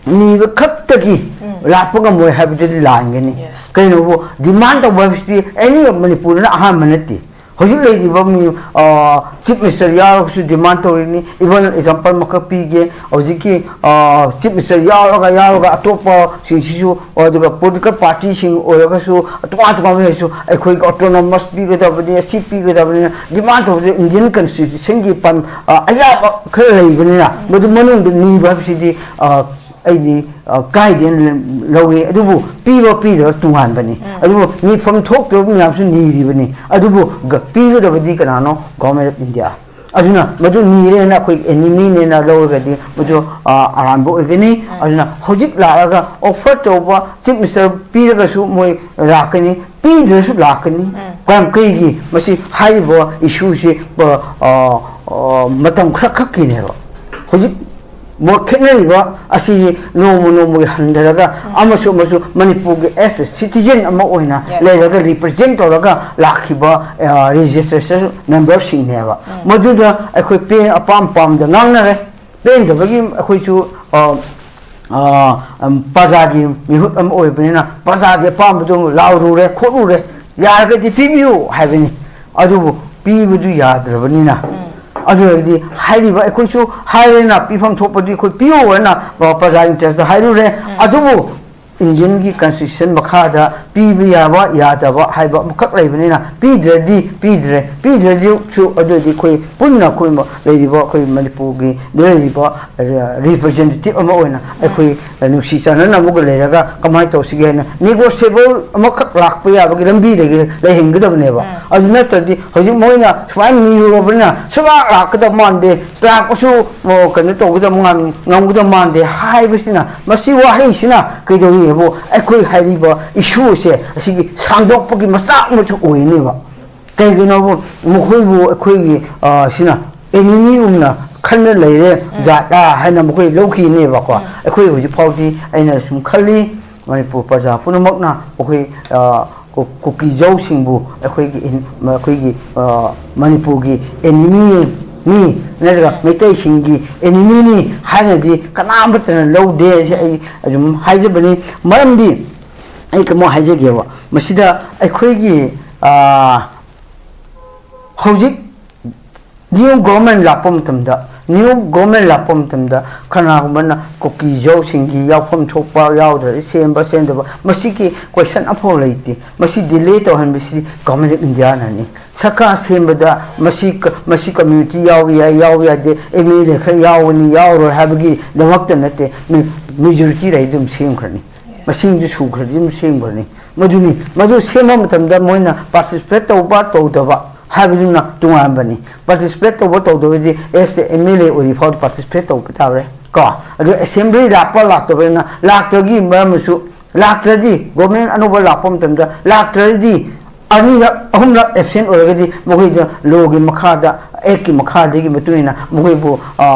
ꯅꯤꯕ ꯈꯛꯇꯒꯤ ꯎꯝ꯫ ꯂꯥꯛꯄ ꯉꯝꯃꯣꯏ ꯍꯥꯏꯕꯗꯨꯗꯤ ꯂꯥꯟꯒꯅꯤ꯫ Yes. ꯀꯩꯅꯣꯕꯨ ꯗꯤꯃꯥꯟ ꯇꯧꯕ ꯍꯥꯏꯕꯁꯤꯗꯤ ꯑꯦꯅꯤ ꯃꯅꯤꯄꯨꯔꯗꯅ ꯑꯍꯥꯟꯕ ꯅꯠꯇꯦ꯫ ꯍꯧꯖꯤꯛ ꯂꯩꯔꯤꯕ ꯃꯤ, ꯑ, ꯆꯤꯐ ꯃꯤꯅꯤꯁꯇꯔ ꯌꯥꯎꯔꯒꯁꯨ ꯗꯤꯃꯥꯟ ꯇꯧꯔꯤꯅꯤ꯫ ꯏꯚꯟ ꯑꯦꯛꯖꯥꯝꯄꯜ ꯑꯃꯈꯛ ꯄꯤꯒꯦ, ꯍꯧꯖꯤꯛꯀꯤ, ꯑ, ꯆꯤꯐ ꯃꯤꯅꯤꯁꯇꯔ ꯌꯥꯎꯔꯒ, ꯌꯥꯎꯔꯒ ꯑꯇꯣꯞꯄꯁꯤꯡꯁꯤꯁꯨ, ꯑꯗꯨꯒ ꯄꯣꯂꯤꯇꯤꯀꯦꯜ ꯄꯥꯔꯇꯤꯁꯤꯡ ꯑꯣꯏꯔꯒꯁꯨ ꯇꯣꯉꯥꯟ ꯇꯣꯉꯥꯟꯕ ꯂꯩꯔꯁꯨ ꯑꯩꯈꯣꯏꯒꯤ ꯑꯣꯇꯣꯅꯣꯃꯁ ꯄꯤꯒꯗꯕꯅꯤ, ꯑꯁꯤ ꯄꯤꯒꯗꯕꯅꯤꯅ ꯗꯤꯃꯥꯟ ꯇꯧꯕꯗ ꯏꯟꯗꯤꯌꯟ ꯀꯟꯁꯇꯤꯇ꯭ꯌꯨꯁꯟꯒꯤ ꯄꯟ-, ꯑ, ꯑꯌꯥꯕ ꯈꯔ ꯂꯩꯕꯅꯤꯅ ꯃꯗꯨ ꯃꯅꯨꯡꯗ ꯅꯤꯕ ꯍꯥꯏꯕꯁꯤꯗꯤ, ꯑ, ꯑꯩꯗꯤ, ꯑ, ꯀꯥꯏꯗꯦꯅ ꯂꯧꯏ꯫ ꯑꯗꯨꯕꯨ ꯄꯤꯕ ꯄꯤꯗꯕ ꯇꯣꯉꯥꯟꯕꯅꯤ꯫ ꯎꯝ꯫ ꯑꯗꯨꯕꯨ ꯅꯤꯐꯝ ꯊꯣꯛꯇꯕ ꯃꯌꯥꯝꯁꯨ ꯅꯤꯔꯤꯕꯅꯤ꯫ ꯑꯗꯨꯕꯨ ꯒ-, ꯄꯤꯒꯗꯕꯗꯤ ꯀꯅꯥꯅꯣ? Government of India꯫ ꯑꯗꯨꯅ ꯃꯗꯨ ꯅꯤꯔꯦꯅ ꯑꯩꯈꯣꯏ ꯑꯦꯅꯤꯃꯤꯅꯦꯅ ꯂꯧꯔꯒꯗꯤ ꯃꯗꯨ, ꯑ, ꯑꯔꯥꯟꯕ ꯑꯣꯏꯒꯅꯤ꯫ ꯎꯝ꯫ ꯑꯗꯨꯅ ꯍꯧꯖꯤꯛ ꯂꯥꯛꯑꯒ ꯑꯣꯐꯔ ꯇꯧꯕ ꯆꯤꯐ ꯃꯤꯅꯤꯁꯇꯔ ꯄꯤꯔꯒꯁꯨ ꯃꯣꯏ ꯂꯥꯛꯀꯅꯤ, ꯄꯤꯗ꯭ꯔꯁꯨ ꯂꯥꯛꯀꯅꯤ꯫ ꯎꯝ꯫ ꯀꯔꯝ ꯀꯩꯒꯤ ꯃꯁꯤ ꯍꯥꯏꯔꯤꯕ ꯏꯁꯨꯁꯤ, ꯑ, ꯑ, ꯃꯇꯝ ꯈꯔ ꯈꯛꯀꯤꯅꯦꯕ꯫ ꯍꯧꯖꯤꯛ ꯃꯣꯠ ꯈꯦꯠꯅꯔꯤꯕ ꯑꯁꯤ ꯅꯣꯡꯃ ꯅꯣꯡꯃꯒꯤ ꯍꯟꯊꯔꯒ ꯑꯃꯁꯨ ꯑꯃꯁꯨ ꯃꯅꯤꯄꯨꯔꯒꯤ as a citizen ꯑꯃ ꯑꯣꯏꯅ Yes. ꯂꯩꯔꯒ represent ꯇꯧꯔꯒ ꯂꯥꯛꯈꯤꯕ registration memberꯁꯤꯡꯅꯦꯕ꯫ ꯃꯗꯨꯗ ꯑꯩꯈꯣꯏ ꯄꯦ ꯑꯄꯥꯝ ꯄꯥꯝꯗ ꯉꯥꯡꯅꯔꯦ꯫ ꯄꯦꯟꯗꯕꯒꯤ ꯑꯩꯈꯣꯏꯁꯨ ꯄ꯭ꯔꯖꯥꯒꯤ ꯃꯤꯍꯨꯠ ꯑꯃ ꯑꯣꯏꯕꯅꯤꯅ ꯄ꯭ꯔꯖꯥꯒꯤ ꯑꯄꯥꯝꯕꯗꯨ ꯂꯥꯎꯔꯨꯔꯦ ꯈꯣꯠꯂꯨꯔꯦ꯫ ꯌꯥꯔꯒꯗꯤ ꯄꯤꯕꯤꯌꯨ ꯍꯥꯏꯕꯅꯤ꯫ ꯑꯗꯨꯕꯨ ꯄꯤꯕꯗꯨ ꯌꯥꯗ꯭ꯔꯕꯅꯤꯅ, ꯑꯗꯨ ꯑꯣꯏꯔꯗꯤ ꯍꯥꯏꯔꯤꯕ ꯑꯩꯈꯣꯏꯁꯨ ꯍꯥꯏꯔꯦꯅ, ꯄꯤꯐꯝ ꯊꯣꯛꯄꯗꯤ ꯑꯩꯈꯣꯏ ꯄꯤꯌꯨ ꯍꯥꯏꯅ ꯄ꯭ꯔꯖꯥ interestꯇ ꯍꯥꯏꯔꯨꯔꯦ꯫ ꯑꯗꯨꯕꯨ Indianꯒꯤ constitution ꯃꯈꯥꯗ ꯄꯤꯕ ꯌꯥꯕ ꯌꯥꯗꯕ ꯍꯥꯏꯕ ꯑꯃꯈꯛ ꯂꯩꯕꯅꯤꯅ, ꯄꯤꯗ꯭ꯔꯗꯤ ꯄꯤꯗ꯭ꯔꯦ, ꯄꯤꯗ꯭ꯔꯗꯤꯁꯨ ꯑꯗꯨꯗꯤ ꯑꯩꯈꯣꯏ ꯄꯨꯟꯅ ꯑꯩꯈꯣꯏ ꯂꯩꯔꯤꯕ ꯑꯩꯈꯣꯏ ꯃꯅꯤꯄꯨꯔꯒꯤ ꯂꯩꯔꯤꯕ representative ꯑꯃ ꯑꯣꯏꯅ ꯑꯩꯈꯣꯏ ꯅꯨꯡꯁꯤ ꯆꯥꯟꯅꯅꯕꯒ ꯂꯩꯔꯒ ꯀꯃꯥꯏꯅ ꯇꯧꯁꯤꯒꯦ ꯍꯥꯏꯅ negotiable ꯑꯃꯈꯛ ꯂꯥꯛꯄ ꯌꯥꯕꯒꯤ ꯂꯝꯕꯤꯗꯒꯤ ꯂꯩꯍꯟꯒꯗꯕꯅꯦꯕ꯫ ꯑꯗꯨ ꯅꯠꯇ꯭ꯔꯗꯤ ꯍꯧꯖꯤꯛ ꯃꯣꯏꯅ ꯁꯨꯃꯥꯏꯅ ꯅꯤꯔꯨꯔꯕꯅꯤꯅ ꯁꯨꯡꯂꯥꯛ ꯂꯥꯛꯀꯗꯕ ꯃꯥꯟꯗꯦ, ꯂꯥꯛꯄꯁꯨ ꯀꯩꯅꯣ ꯇꯧꯒꯗꯕ ꯉꯝꯒꯗꯕ ꯃꯥꯟꯗꯦ ꯍꯥꯏꯕꯁꯤꯅ, ꯃꯁꯤ ꯋꯥꯍꯩꯁꯤꯅ ꯀꯩꯗꯧꯏꯕꯨ ꯑꯩꯈꯣꯏ ꯍꯥꯏꯔꯤꯕ issueꯁꯦ ꯑꯁꯤꯒꯤ ꯁꯥꯡꯗꯣꯛꯄꯒꯤ ꯃꯆꯥꯛ ꯑꯃꯁꯨ ꯑꯣꯏꯅꯦꯕ꯫ ꯀꯩꯒꯤꯅꯣꯕꯨ ꯃꯈꯣꯏꯕꯨ ꯑꯩꯈꯣꯏꯒꯤ ꯁꯤꯅ enemyꯒꯨꯝꯅ ꯈꯟꯅ ꯂꯩꯔꯦ ꯖꯥꯠꯂꯥ ꯍꯥꯏꯅ ꯃꯈꯣꯏ ꯂꯧꯈꯤꯅꯦꯕꯀꯣ꯫ ꯑꯩꯈꯣꯏ ꯍꯧꯖꯤꯛ ꯐꯥꯎꯗꯤ ꯑꯩꯅ ꯁꯨꯝ ꯈꯜꯂꯤ, ꯃꯅꯤꯄꯨꯔ ꯄ꯭ꯔꯖꯥ ꯄꯨꯝꯅꯃꯛꯅ ꯑꯩꯈꯣꯏ ꯀꯨꯀꯤ ꯖꯧꯁꯤꯡꯕꯨ ꯑꯩꯈꯣꯏꯒꯤ ꯑꯩꯈꯣꯏꯒꯤ ꯃꯅꯤꯄꯨꯔꯒꯤ enemyꯅꯤ ꯅꯠꯇ꯭ꯔꯒ ꯃꯩꯇꯩꯁꯤꯡꯒꯤ enemyꯅꯤ ꯍꯥꯏꯅꯗꯤ ꯀꯅꯥꯃꯠꯇꯅ ꯂꯧꯗꯦ ꯍꯥꯏꯁꯦ ꯑꯩ ꯑꯗꯨꯝ ꯍꯥꯏꯖꯕꯅꯤ꯫ ꯃꯔꯝꯗꯤ ꯑꯩ ꯀꯩꯅꯣ ꯍꯥꯏꯖꯒꯦꯕ, ꯃꯁꯤꯗ ꯑꯩꯈꯣꯏꯒꯤ ꯍꯧꯖꯤꯛ new government ꯂꯥꯛꯄ ꯃꯇꯝꯗ, new government ꯂꯥꯛꯄ ꯃꯇꯝꯗ ꯀꯅꯥꯒꯨꯝꯕꯅ ꯀꯨꯀꯤ ꯖꯧꯁꯤꯡꯒꯤ ꯌꯥꯎꯐꯝ ꯊꯣꯛꯄ ꯌꯥꯎꯗ꯭ꯔꯗꯤ ꯁꯦꯝꯕ ꯁꯦꯝꯗꯕ ꯃꯁꯤꯒꯤ question ꯑꯃꯐꯥꯎ ꯂꯩꯇꯦ꯫ ꯃꯁꯤ delay ꯇꯧꯍꯟꯕꯁꯤ Government of Indiaꯅꯅꯤ꯫ ꯁꯔꯀꯥꯔ ꯁꯦꯝꯕꯗ ꯃꯁꯤ ꯃꯁꯤ community ꯌꯥꯎꯕ ꯌꯥꯏ, ꯌꯥꯎꯕ ꯌꯥꯗꯦ, MLA ꯈꯔ ꯌꯥꯎꯒꯅꯤ ꯌꯥꯎꯔꯣꯏ ꯍꯥꯏꯕꯒꯤꯗꯃꯛꯇ ꯅꯠꯇꯦ꯫ Majority ꯂꯩꯔꯗꯤ ꯑꯗꯨꯝ ꯁꯦꯝꯈ꯭ꯔꯅꯤ꯫ ꯃꯁꯤꯡꯗꯨ ꯁꯨꯈ꯭ꯔꯗꯤ ꯑꯗꯨꯝ ꯁꯦꯝꯈ꯭ꯔꯅꯤ꯫ ꯃꯗꯨꯅꯤ, ꯃꯗꯨ ꯁꯦꯝꯕ ꯃꯇꯝꯗ ꯃꯣꯏꯅ participate ꯇꯧꯕ ꯇꯧꯗꯕ ꯍꯥꯏꯕꯗꯨꯅ ꯇꯣꯉꯥꯟꯕꯅꯤ꯫ Participate ꯇꯧꯕ ꯇꯧꯗꯕꯗꯤ as the MLA ꯑꯣꯏꯔꯤ ꯐꯥꯎꯗ participate ꯇꯧꯕ ꯇꯥꯔꯦ ꯀꯣ꯫ ꯑꯗꯨ assembly ꯂꯥꯛꯄ ꯂꯥꯛꯇꯕꯅ, ꯂꯥꯛꯇ꯭ꯔꯒꯤ ꯃꯔꯝꯁꯨ, ꯂꯥꯛꯇ꯭ꯔꯗꯤ government ꯑꯅꯧꯕ ꯂꯥꯛꯄ ꯃꯇꯝꯗ ꯂꯥꯛꯇ꯭ꯔꯗꯤ ꯑꯅꯤꯔꯛ ꯑꯍꯨꯝꯂꯛ absent ꯑꯣꯏꯔꯒꯗꯤ ꯃꯈꯣꯏꯗ lawꯒꯤ ꯃꯈꯥꯗ ꯑꯦꯛꯀꯤ ꯃꯈꯥꯗꯒꯤ ꯃꯇꯨꯡ ꯏꯟꯅ ꯃꯈꯣꯏꯕꯨ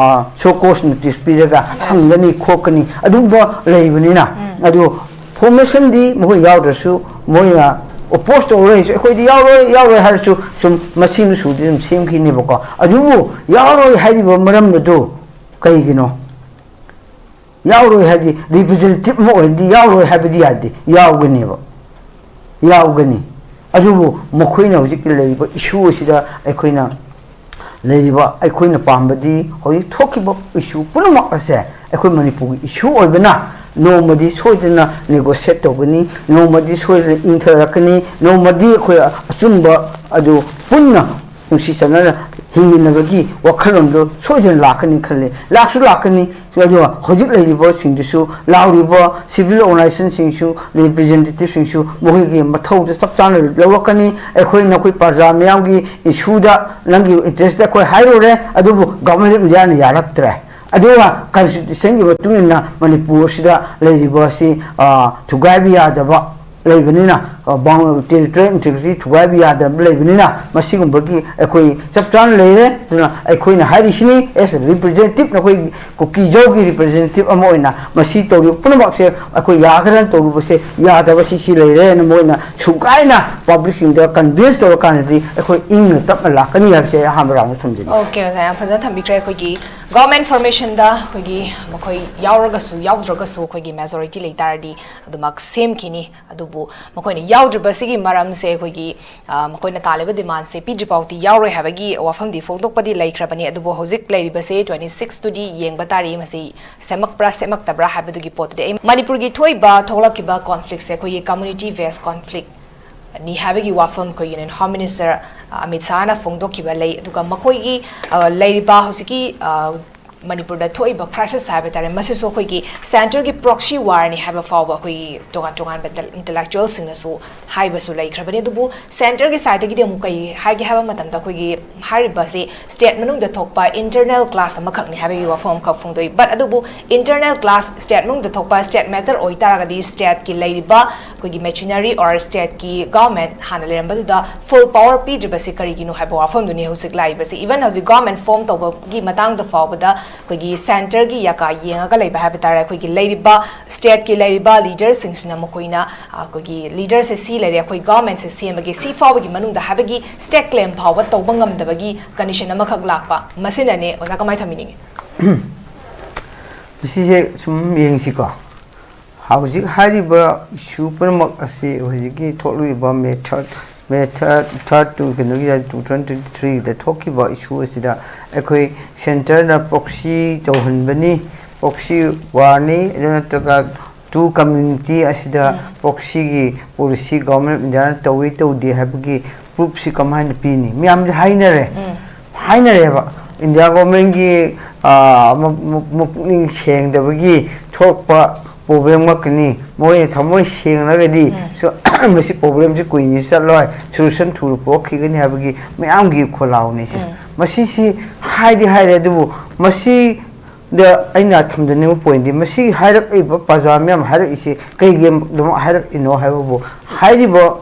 ꯁꯣ ꯀꯣꯁ ꯅꯣꯇꯤꯁ ꯄꯤꯔꯒ ꯍꯪꯒꯅꯤ ꯈꯣꯠꯀꯅꯤ ꯑꯗꯨꯒꯨꯝꯕ ꯂꯩꯕꯅꯤꯅ, ꯑꯗꯨ ꯐꯣꯔꯃꯦꯁꯟꯗꯤ ꯃꯈꯣꯏ ꯌꯥꯎꯗ꯭ꯔꯁꯨ, ꯃꯣꯏꯅ ꯑꯣꯄꯣꯁ ꯇꯧꯔꯁꯨ, ꯑꯩꯈꯣꯏꯗꯤ ꯌꯥꯎꯔꯣꯏ ꯌꯥꯎꯔꯣꯏ ꯍꯥꯏꯔꯁꯨ ꯁꯨꯝ ꯃꯁꯤꯡ ꯃꯁꯨꯗꯤ ꯑꯗꯨꯝ ꯁꯦꯝꯈꯤꯅꯦꯕꯀꯣ꯫ ꯑꯗꯨꯕꯨ ꯌꯥꯎꯔꯣꯏ ꯍꯥꯏꯔꯤꯕ ꯃꯔꯝ ꯑꯗꯨ ꯀꯩꯒꯤꯅꯣ? ꯌꯥꯎꯔꯣꯏ ꯍꯥꯏꯗꯤ ꯔꯤꯄ꯭ꯔꯖꯦꯟꯇꯦꯇꯤꯚ ꯑꯃ ꯑꯣꯏꯔꯗꯤ ꯌꯥꯎꯔꯣꯏ ꯍꯥꯏꯕꯗꯤ ꯌꯥꯗꯦ, ꯌꯥꯎꯒꯅꯦꯕ, ꯌꯥꯎꯒꯅꯤ꯫ ꯑꯗꯨꯕꯨ ꯃꯈꯣꯏꯅ ꯍꯧꯖꯤꯛꯀꯤ ꯂꯩꯔꯤꯕ ꯏꯁꯨ ꯑꯁꯤꯗ ꯑꯩꯈꯣꯏꯅ ꯂꯩꯔꯤꯕ, ꯑꯩꯈꯣꯏꯅ ꯄꯥꯝꯕꯗꯤ ꯍꯧꯖꯤꯛ ꯊꯣꯛꯈꯤꯕ ꯏꯁꯨ ꯄꯨꯝꯅꯃꯛ ꯑꯁꯦ ꯑꯩꯈꯣꯏ ꯃꯅꯤꯄꯨꯔꯒꯤ ꯏꯁꯨ ꯑꯣꯏꯕꯅ ꯅꯣꯡꯃꯗꯤ ꯁꯣꯏꯗꯅ ꯅꯦꯒꯣꯁꯤꯌꯦꯠ ꯇꯧꯒꯅꯤ, ꯅꯣꯡꯃꯗꯤ ꯁꯣꯏꯗꯅ ꯏꯪꯊꯔꯛꯀꯅꯤ, ꯅꯣꯡꯃꯗꯤ ꯑꯩꯈꯣꯏ ꯑꯆꯨꯝꯕ ꯑꯗꯨ ꯄꯨꯟꯅ ꯅꯨꯡꯁꯤ ꯆꯥꯟꯅꯅ ꯍꯤꯡꯃꯤꯟꯅꯕꯒꯤ ꯋꯥꯈꯜꯂꯣꯟꯗꯣ ꯁꯣꯏꯗꯅ ꯂꯥꯛꯀꯅꯤ ꯈꯜꯂꯤ, ꯂꯥꯛꯁꯨ ꯂꯥꯛꯀꯅꯤ꯫ ꯑꯗꯨꯒ ꯍꯧꯖꯤꯛ ꯂꯩꯔꯤꯕꯁꯤꯡꯗꯨꯁꯨ, ꯂꯥꯎꯔꯤꯕ ꯁꯤꯚꯤꯜ ꯑꯣꯔꯒꯅꯥꯏꯖꯦꯁꯟꯁꯤꯡꯁꯨ, ꯔꯤꯄ꯭ꯔꯖꯦꯟꯇꯦꯇꯤꯚꯁꯤꯡꯁꯨ ꯃꯈꯣꯏꯒꯤ ꯃꯊꯧꯗꯨ ꯆꯞ ꯆꯥꯅ ꯂꯧꯔꯛꯀꯅꯤ꯫ ꯑꯩꯈꯣꯏ ꯅꯈꯣꯏ ꯄ꯭ꯔꯖꯥ ꯃꯤꯌꯥꯝꯒꯤ ꯏꯁꯨꯗ, ꯅꯪꯒꯤ ꯏꯟꯇꯔꯦꯁꯇ ꯑꯩꯈꯣꯏ ꯍꯥꯏꯔꯨꯔꯦ, ꯑꯗꯨꯕꯨ ꯒꯚꯔꯟꯃꯦꯟ ꯑꯣꯐ ꯏꯟꯗꯤꯌꯥꯅ ꯌꯥꯔꯛꯇ꯭ꯔꯦ꯫ ꯑꯗꯨꯒ ꯀꯟꯁꯇꯤꯇ꯭ꯌꯨꯁꯟꯒꯤ ꯃꯇꯨꯡ ꯏꯟꯅ ꯃꯅꯤꯄꯨꯔ ꯑꯁꯤꯗ ꯂꯩꯔꯤꯕ ꯑꯁꯤ, ꯑ, ꯊꯨꯒꯥꯏꯕ ꯌꯥꯗꯕ ꯂꯩꯕꯅꯤꯅ, ꯑ, ꯕꯥꯎꯟ-, ꯇꯦꯔꯤꯇꯣꯔꯤꯌꯦꯜ ꯏꯟꯇꯤꯒ꯭ꯔꯤꯇꯤ ꯊꯨꯒꯥꯏꯕ ꯌꯥꯗꯕ ꯂꯩꯕꯅꯤꯅ, ꯃꯁꯤꯒꯨꯝꯕꯒꯤ ꯑꯩꯈꯣꯏ ꯆꯞ ꯆꯥꯅ ꯂꯩꯔꯦ꯫ ꯑꯗꯨꯅ ꯑꯩꯈꯣꯏꯅ ꯍꯥꯏꯔꯤꯁꯤꯅꯤ, ꯑꯦꯁ ꯔꯤꯄ꯭ꯔꯖꯦꯟꯇꯦꯇꯤꯚ, ꯅꯈꯣꯏ ꯀꯨꯀꯤꯖꯧꯒꯤ ꯔꯤꯄ꯭ꯔꯖꯦꯟꯇꯦꯇꯤꯚ ꯑꯃ ꯑꯣꯏꯅ ꯃꯁꯤ ꯇꯧꯔꯤꯕ ꯄꯨꯝꯅꯃꯛꯁꯦ ꯑꯩꯈꯣꯏ ꯌꯥꯒꯗ꯭ꯔꯅ ꯇꯧꯔꯨꯕꯁꯦ ꯌꯥꯗꯕ, ꯁꯤꯁꯤ ꯂꯩꯔꯦꯅ ꯃꯣꯏꯅ ꯁꯨꯒꯥꯏꯅ ꯄꯕ꯭ꯂꯤꯛꯁꯤꯡꯗ ꯀꯟꯚꯤꯟꯁ ꯇꯧꯔꯀꯥꯟꯗꯗꯤ ꯑꯩꯈꯣꯏ ꯏꯪꯅ ꯇꯞꯅ ꯂꯥꯛꯀꯅꯤ ꯍꯥꯏꯕꯁꯦ ꯑꯩ ꯑꯍꯥꯟꯕ ꯔꯥꯎꯟꯗ ꯊꯝꯖꯒꯦ꯫ ꯑꯣꯀꯦ, ꯑꯣꯖꯥ, ꯌꯥꯝ ꯐꯖꯅ ꯊꯝꯕꯤꯈ꯭ꯔꯦ꯫ ꯑꯩꯈꯣꯏꯒꯤ ꯒꯚꯔꯟꯃꯦꯟꯠ ꯐꯣꯔꯃꯦꯁꯟꯗ ꯑꯩꯈꯣꯏꯒꯤ ꯃꯈꯣꯏ ꯌꯥꯎꯔꯒꯁꯨ ꯌꯥꯎꯗ꯭ꯔꯒꯁꯨ ꯑꯩꯈꯣꯏꯒꯤ ꯃꯦꯖꯣꯔꯤꯇꯤ ꯂꯩ ꯇꯥꯔꯗꯤ ꯑꯗꯨꯃꯛ ꯁꯦꯝꯈꯤꯅꯤ꯫ ꯑꯗꯨꯕꯨ ꯃꯈꯣꯏꯅ ꯌꯥꯎꯗ꯭ꯔꯤꯕꯁꯤꯒꯤ ꯃꯔꯝꯁꯦ ꯑꯩꯈꯣꯏꯒꯤ, ꯑ, ꯃꯈꯣꯏꯅ ꯇꯥꯜꯂꯤꯕ ꯗꯤꯃꯥꯟꯁꯦ ꯄꯤꯗ꯭ꯔꯤ ꯐꯥꯎꯗꯤ ꯌꯥꯎꯔꯣꯏ ꯍꯥꯏꯕꯒꯤ ꯋꯥꯐꯝꯗꯤ ꯐꯣꯡꯗꯣꯛꯄꯗꯤ ꯂꯩꯈ꯭ꯔꯕꯅꯤ꯫ ꯑꯗꯨꯕꯨ ꯍꯧꯖꯤꯛ ꯂꯩꯔꯤꯕꯁꯦ ꯇ꯭ꯋꯦꯟꯇꯤ ꯁꯤꯛꯁꯇꯨꯗꯤ ꯌꯦꯡꯕ ꯇꯥꯔꯤ, ꯃꯁꯤ ꯁꯦꯝꯃꯛꯄ꯭ꯔꯥ ꯁꯦꯝꯃꯛꯇꯕ꯭ꯔꯥ ꯍꯥꯏꯕꯗꯨꯒꯤ ꯄꯣꯠꯇꯨꯗꯤ꯫ ꯑꯩ ꯃꯅꯤꯄꯨꯔꯒꯤ ꯊꯣꯛꯏꯕ ꯊꯣꯛꯂꯛꯈꯤꯕ ꯀꯣꯟꯐ꯭ꯂꯤꯛꯁꯦ ꯑꯩꯈꯣꯏꯒꯤ ꯀꯝꯃ꯭ꯌꯨꯅꯤꯇꯤ ꯕꯦꯁ ꯀꯣꯟꯐ꯭ꯂꯤꯛ ꯅꯤ ꯍꯥꯏꯕꯒꯤ ꯋꯥꯐꯝ ꯑꯩꯈꯣꯏ ꯌꯨꯅꯤꯌꯟ ꯍꯣꯝ ꯃꯤꯅꯤꯁꯇꯔ, ꯑ, ꯑꯃꯤꯠ ꯁꯥꯍꯅ ꯐꯣꯡꯗꯣꯛꯈꯤꯕ ꯂꯩ꯫ ꯑꯗꯨꯒ ꯃꯈꯣꯏꯒꯤ, ꯑ, ꯂꯩꯔꯤꯕ ꯍꯧꯖꯤꯛꯀꯤ, ꯑ, ꯃꯅꯤꯄꯨꯔꯗ ꯊꯣꯛꯏꯕ ꯀ꯭ꯔꯥꯏꯁꯤꯁ ꯍꯥꯏꯕ ꯇꯥꯔꯦ, ꯃꯁꯤꯁꯨ ꯑꯩꯈꯣꯏꯒꯤ ꯁꯦꯟꯇꯔꯒꯤ ꯄ꯭ꯔꯣꯛꯁꯤ ꯋꯥꯔꯅꯤ ꯍꯥꯏꯕ ꯐꯥꯎꯕ ꯑꯩꯈꯣꯏꯒꯤ ꯇꯣꯉꯥꯟ ꯇꯣꯉꯥꯟꯕ ꯏꯟꯇꯦꯂꯦꯛꯆꯨꯋꯦꯜꯁꯤꯡꯅꯁꯨ ꯍꯥꯏꯕꯁꯨ ꯂꯩꯈ꯭ꯔꯕꯅꯤ꯫ ꯑꯗꯨꯕꯨ ꯁꯦꯟꯇꯔꯒꯤ ꯁꯥꯏꯠꯇꯒꯤꯗꯤ ꯑꯃꯨꯛ ꯀꯩ ꯍꯥꯏꯒꯦ ꯍꯥꯏꯕ ꯃꯇꯝꯗ, ꯑꯩꯈꯣꯏꯒꯤ ꯍꯥꯏꯔꯤꯕꯁꯤ ꯁ꯭ꯇꯦꯠ ꯃꯅꯨꯡꯗ ꯊꯣꯛꯄ ꯏꯟꯇꯔꯅꯦꯜ ꯀ꯭ꯂꯥꯁ ꯑꯃꯈꯛꯅꯤ ꯍꯥꯏꯕꯒꯤ ꯋꯥꯐꯝ ꯑꯃꯈꯛ ꯐꯣꯡꯗꯣꯛꯏ꯫ ꯕꯠ ꯑꯗꯨꯕꯨ ꯏꯟꯇꯔꯅꯦꯜ ꯀ꯭ꯂꯥꯁ ꯁ꯭ꯇꯦꯠ ꯃꯅꯨꯡꯗ ꯊꯣꯛꯄ ꯁ꯭ꯇꯦꯠ ꯃꯦꯇꯔ ꯑꯣꯏꯇꯥꯔꯒꯗꯤ ꯁ꯭ꯇꯦꯠꯀꯤ ꯂꯩꯔꯤꯕ ꯑꯩꯈꯣꯏꯒꯤ ꯃꯦꯆꯤꯅꯔꯤ ꯑꯣꯔ ꯁ꯭ꯇꯦꯠꯀꯤ ꯒꯚꯔꯟꯃꯦꯟꯠ ꯍꯥꯟꯅ ꯂꯩꯔꯝꯕꯗꯨꯗ ꯐꯨꯜ ꯄꯥꯋꯔ ꯄꯤꯗ꯭ꯔꯤꯕꯁꯤ ꯀꯔꯤꯒꯤꯅꯣ ꯍꯥꯏꯕ ꯋꯥꯐꯝꯗꯨꯅꯤ ꯍꯧꯖꯤꯛ ꯂꯥꯛꯏꯕꯁꯤ꯫ ꯏꯚꯟ ꯍꯧꯖꯤꯛ ꯒꯚꯔꯟꯃꯦꯟꯠ ꯐꯣꯔꯝ ꯇꯧꯕꯒꯤ ꯃꯇꯥꯡꯗ ꯐꯥꯎꯕꯗ ꯑꯩꯈꯣꯏꯒꯤ ꯁꯦꯟꯇꯔꯒꯤ ꯌꯥꯀꯥ ꯌꯦꯡꯉꯒ ꯂꯩꯕ ꯍꯥꯏꯕ ꯇꯥꯔꯦ꯫ ꯑꯩꯈꯣꯏꯒꯤ ꯂꯩꯔꯤꯕ ꯁ꯭ꯇꯦꯠꯀꯤ ꯂꯩꯔꯤꯕ ꯂꯤꯗꯔꯁꯤꯡꯁꯤꯅ ꯃꯈꯣꯏꯅ, ꯑ, ꯑꯩꯈꯣꯏꯒꯤ ꯂꯤꯗꯔꯁꯦ ꯁꯤ ꯂꯩꯔꯦ, ꯑꯩꯈꯣꯏ ꯒꯚꯔꯟꯃꯦꯟꯠꯁꯦ ꯁꯦꯝꯕꯒꯤ ꯁꯤ ꯐꯥꯎꯕꯒꯤ ꯃꯅꯨꯡꯗ ꯍꯥꯏꯕꯒꯤ ꯁ꯭ꯇꯦꯠ ꯀ꯭ꯂꯦꯝ ꯐꯥꯎꯕ ꯇꯧꯕ ꯉꯝꯗꯕꯒꯤ ꯀꯟꯗꯤꯁꯟ ꯑꯃꯈꯛ ꯂꯥꯛꯄ, ꯃꯁꯤꯅꯅꯦ꯫ ꯑꯣꯖꯥ, ꯀꯃꯥꯏꯅ ꯊꯝꯕꯤꯅꯤꯡꯉꯤ? ꯃꯁꯤꯁꯦ ꯁꯨꯝ ꯌꯦꯡꯁꯤꯀꯣ, ꯍꯧꯖꯤꯛ ꯍꯥꯏꯔꯤꯕ ꯏꯁꯨ ꯄꯨꯝꯅꯃꯛ ꯑꯁꯤ ꯍꯧꯖꯤꯛꯀꯤ ꯊꯣꯛꯂꯤꯕ ꯃꯦ ꯊꯥꯔꯠ, ꯃꯦ ꯊꯥꯔꯠ, ꯊꯥꯔꯠ ꯇꯨ ꯀꯩꯅꯣꯒꯤ ꯇꯨ ꯊꯥꯎꯖꯟ ꯇ꯭ꯋꯦꯟꯇꯤ ꯊ꯭ꯔꯤꯗ ꯊꯣꯛꯈꯤꯕ ꯏꯁꯨ ꯑꯁꯤꯗ ꯑꯩꯈꯣꯏ ꯁꯦꯟꯇꯔꯅ ꯄ꯭ꯔꯣꯛꯁꯤ ꯇꯧꯍꯟꯕꯅꯤ, ꯄ꯭ꯔꯣꯛꯁꯤ ꯋꯥꯔꯅꯤ, ꯑꯗꯨ ꯅꯠꯇ꯭ꯔꯒ ꯇꯨ ꯀꯝꯃ꯭ꯌꯨꯅꯤꯇꯤ ꯑꯁꯤꯗ ꯄ꯭ꯔꯣꯛꯁꯤꯒꯤ ꯄꯣꯂꯤꯁꯤ ꯒꯣꯚꯔꯟꯃꯦꯟꯠ ꯑꯣꯐ ꯏꯟꯗꯤꯌꯥꯅ ꯇꯧꯏ ꯇꯧꯗꯦ ꯍꯥꯏꯕꯒꯤ ꯄ꯭ꯔꯨꯐꯁꯤ ꯀꯃꯥꯏꯅ ꯄꯤꯅꯤ? ꯃꯌꯥꯝꯁꯦ ꯍꯥꯏꯅꯔꯦ꯫ ꯍꯥꯏꯅꯔꯦꯕ꯫ ꯏꯟꯗꯤꯌꯥ ꯒꯣꯚꯔꯟꯃꯦꯟꯠꯀꯤ, ꯑ, ꯃ-, ꯃ-, ꯃꯄꯨꯛꯅꯤꯡ ꯁꯦꯡꯗꯕꯒꯤ ꯊꯣꯛꯄ ꯄ꯭ꯔꯣꯕ꯭ꯂꯦꯝ ꯉꯥꯛꯇꯅꯤ꯫ ꯃꯣꯏꯅ ꯊꯃꯣꯏ ꯁꯦꯡꯂꯒꯗꯤ ꯁꯨ-, ꯃꯁꯤ ꯄ꯭ꯔꯣꯕ꯭ꯂꯦꯝꯁꯤ ꯀꯨꯏꯅ ꯆꯠꯂꯣꯏ, ꯁꯣꯂꯨꯁꯟ ꯊꯨꯅ ꯄꯨꯔꯛꯈꯤꯒꯅꯤ ꯍꯥꯏꯕꯒꯤ ꯃꯌꯥꯝꯒꯤ ꯈꯣꯜꯂꯥꯎꯅꯤ ꯁꯤ꯫ ꯃꯁꯤꯁꯤ ꯍꯥꯏꯗꯤ ꯍꯥꯏꯔꯦ, ꯑꯗꯨꯕꯨ ꯃꯁꯤꯗ ꯑꯩꯅ ꯊꯝꯖꯅꯤꯡꯕ ꯄꯣꯏꯟꯠꯇꯤ, ꯃꯁꯤ ꯍꯥꯏꯔꯛꯂꯤꯕ ꯄ꯭ꯔꯖꯥ ꯃꯌꯥꯝ ꯍꯥꯏꯔꯛꯏꯁꯤ ꯀꯩꯒꯤꯗꯃꯛ ꯍꯥꯏꯔꯛꯏꯅꯣ ꯍꯥꯏꯕꯕꯨ, ꯍꯥꯏꯔꯤꯕ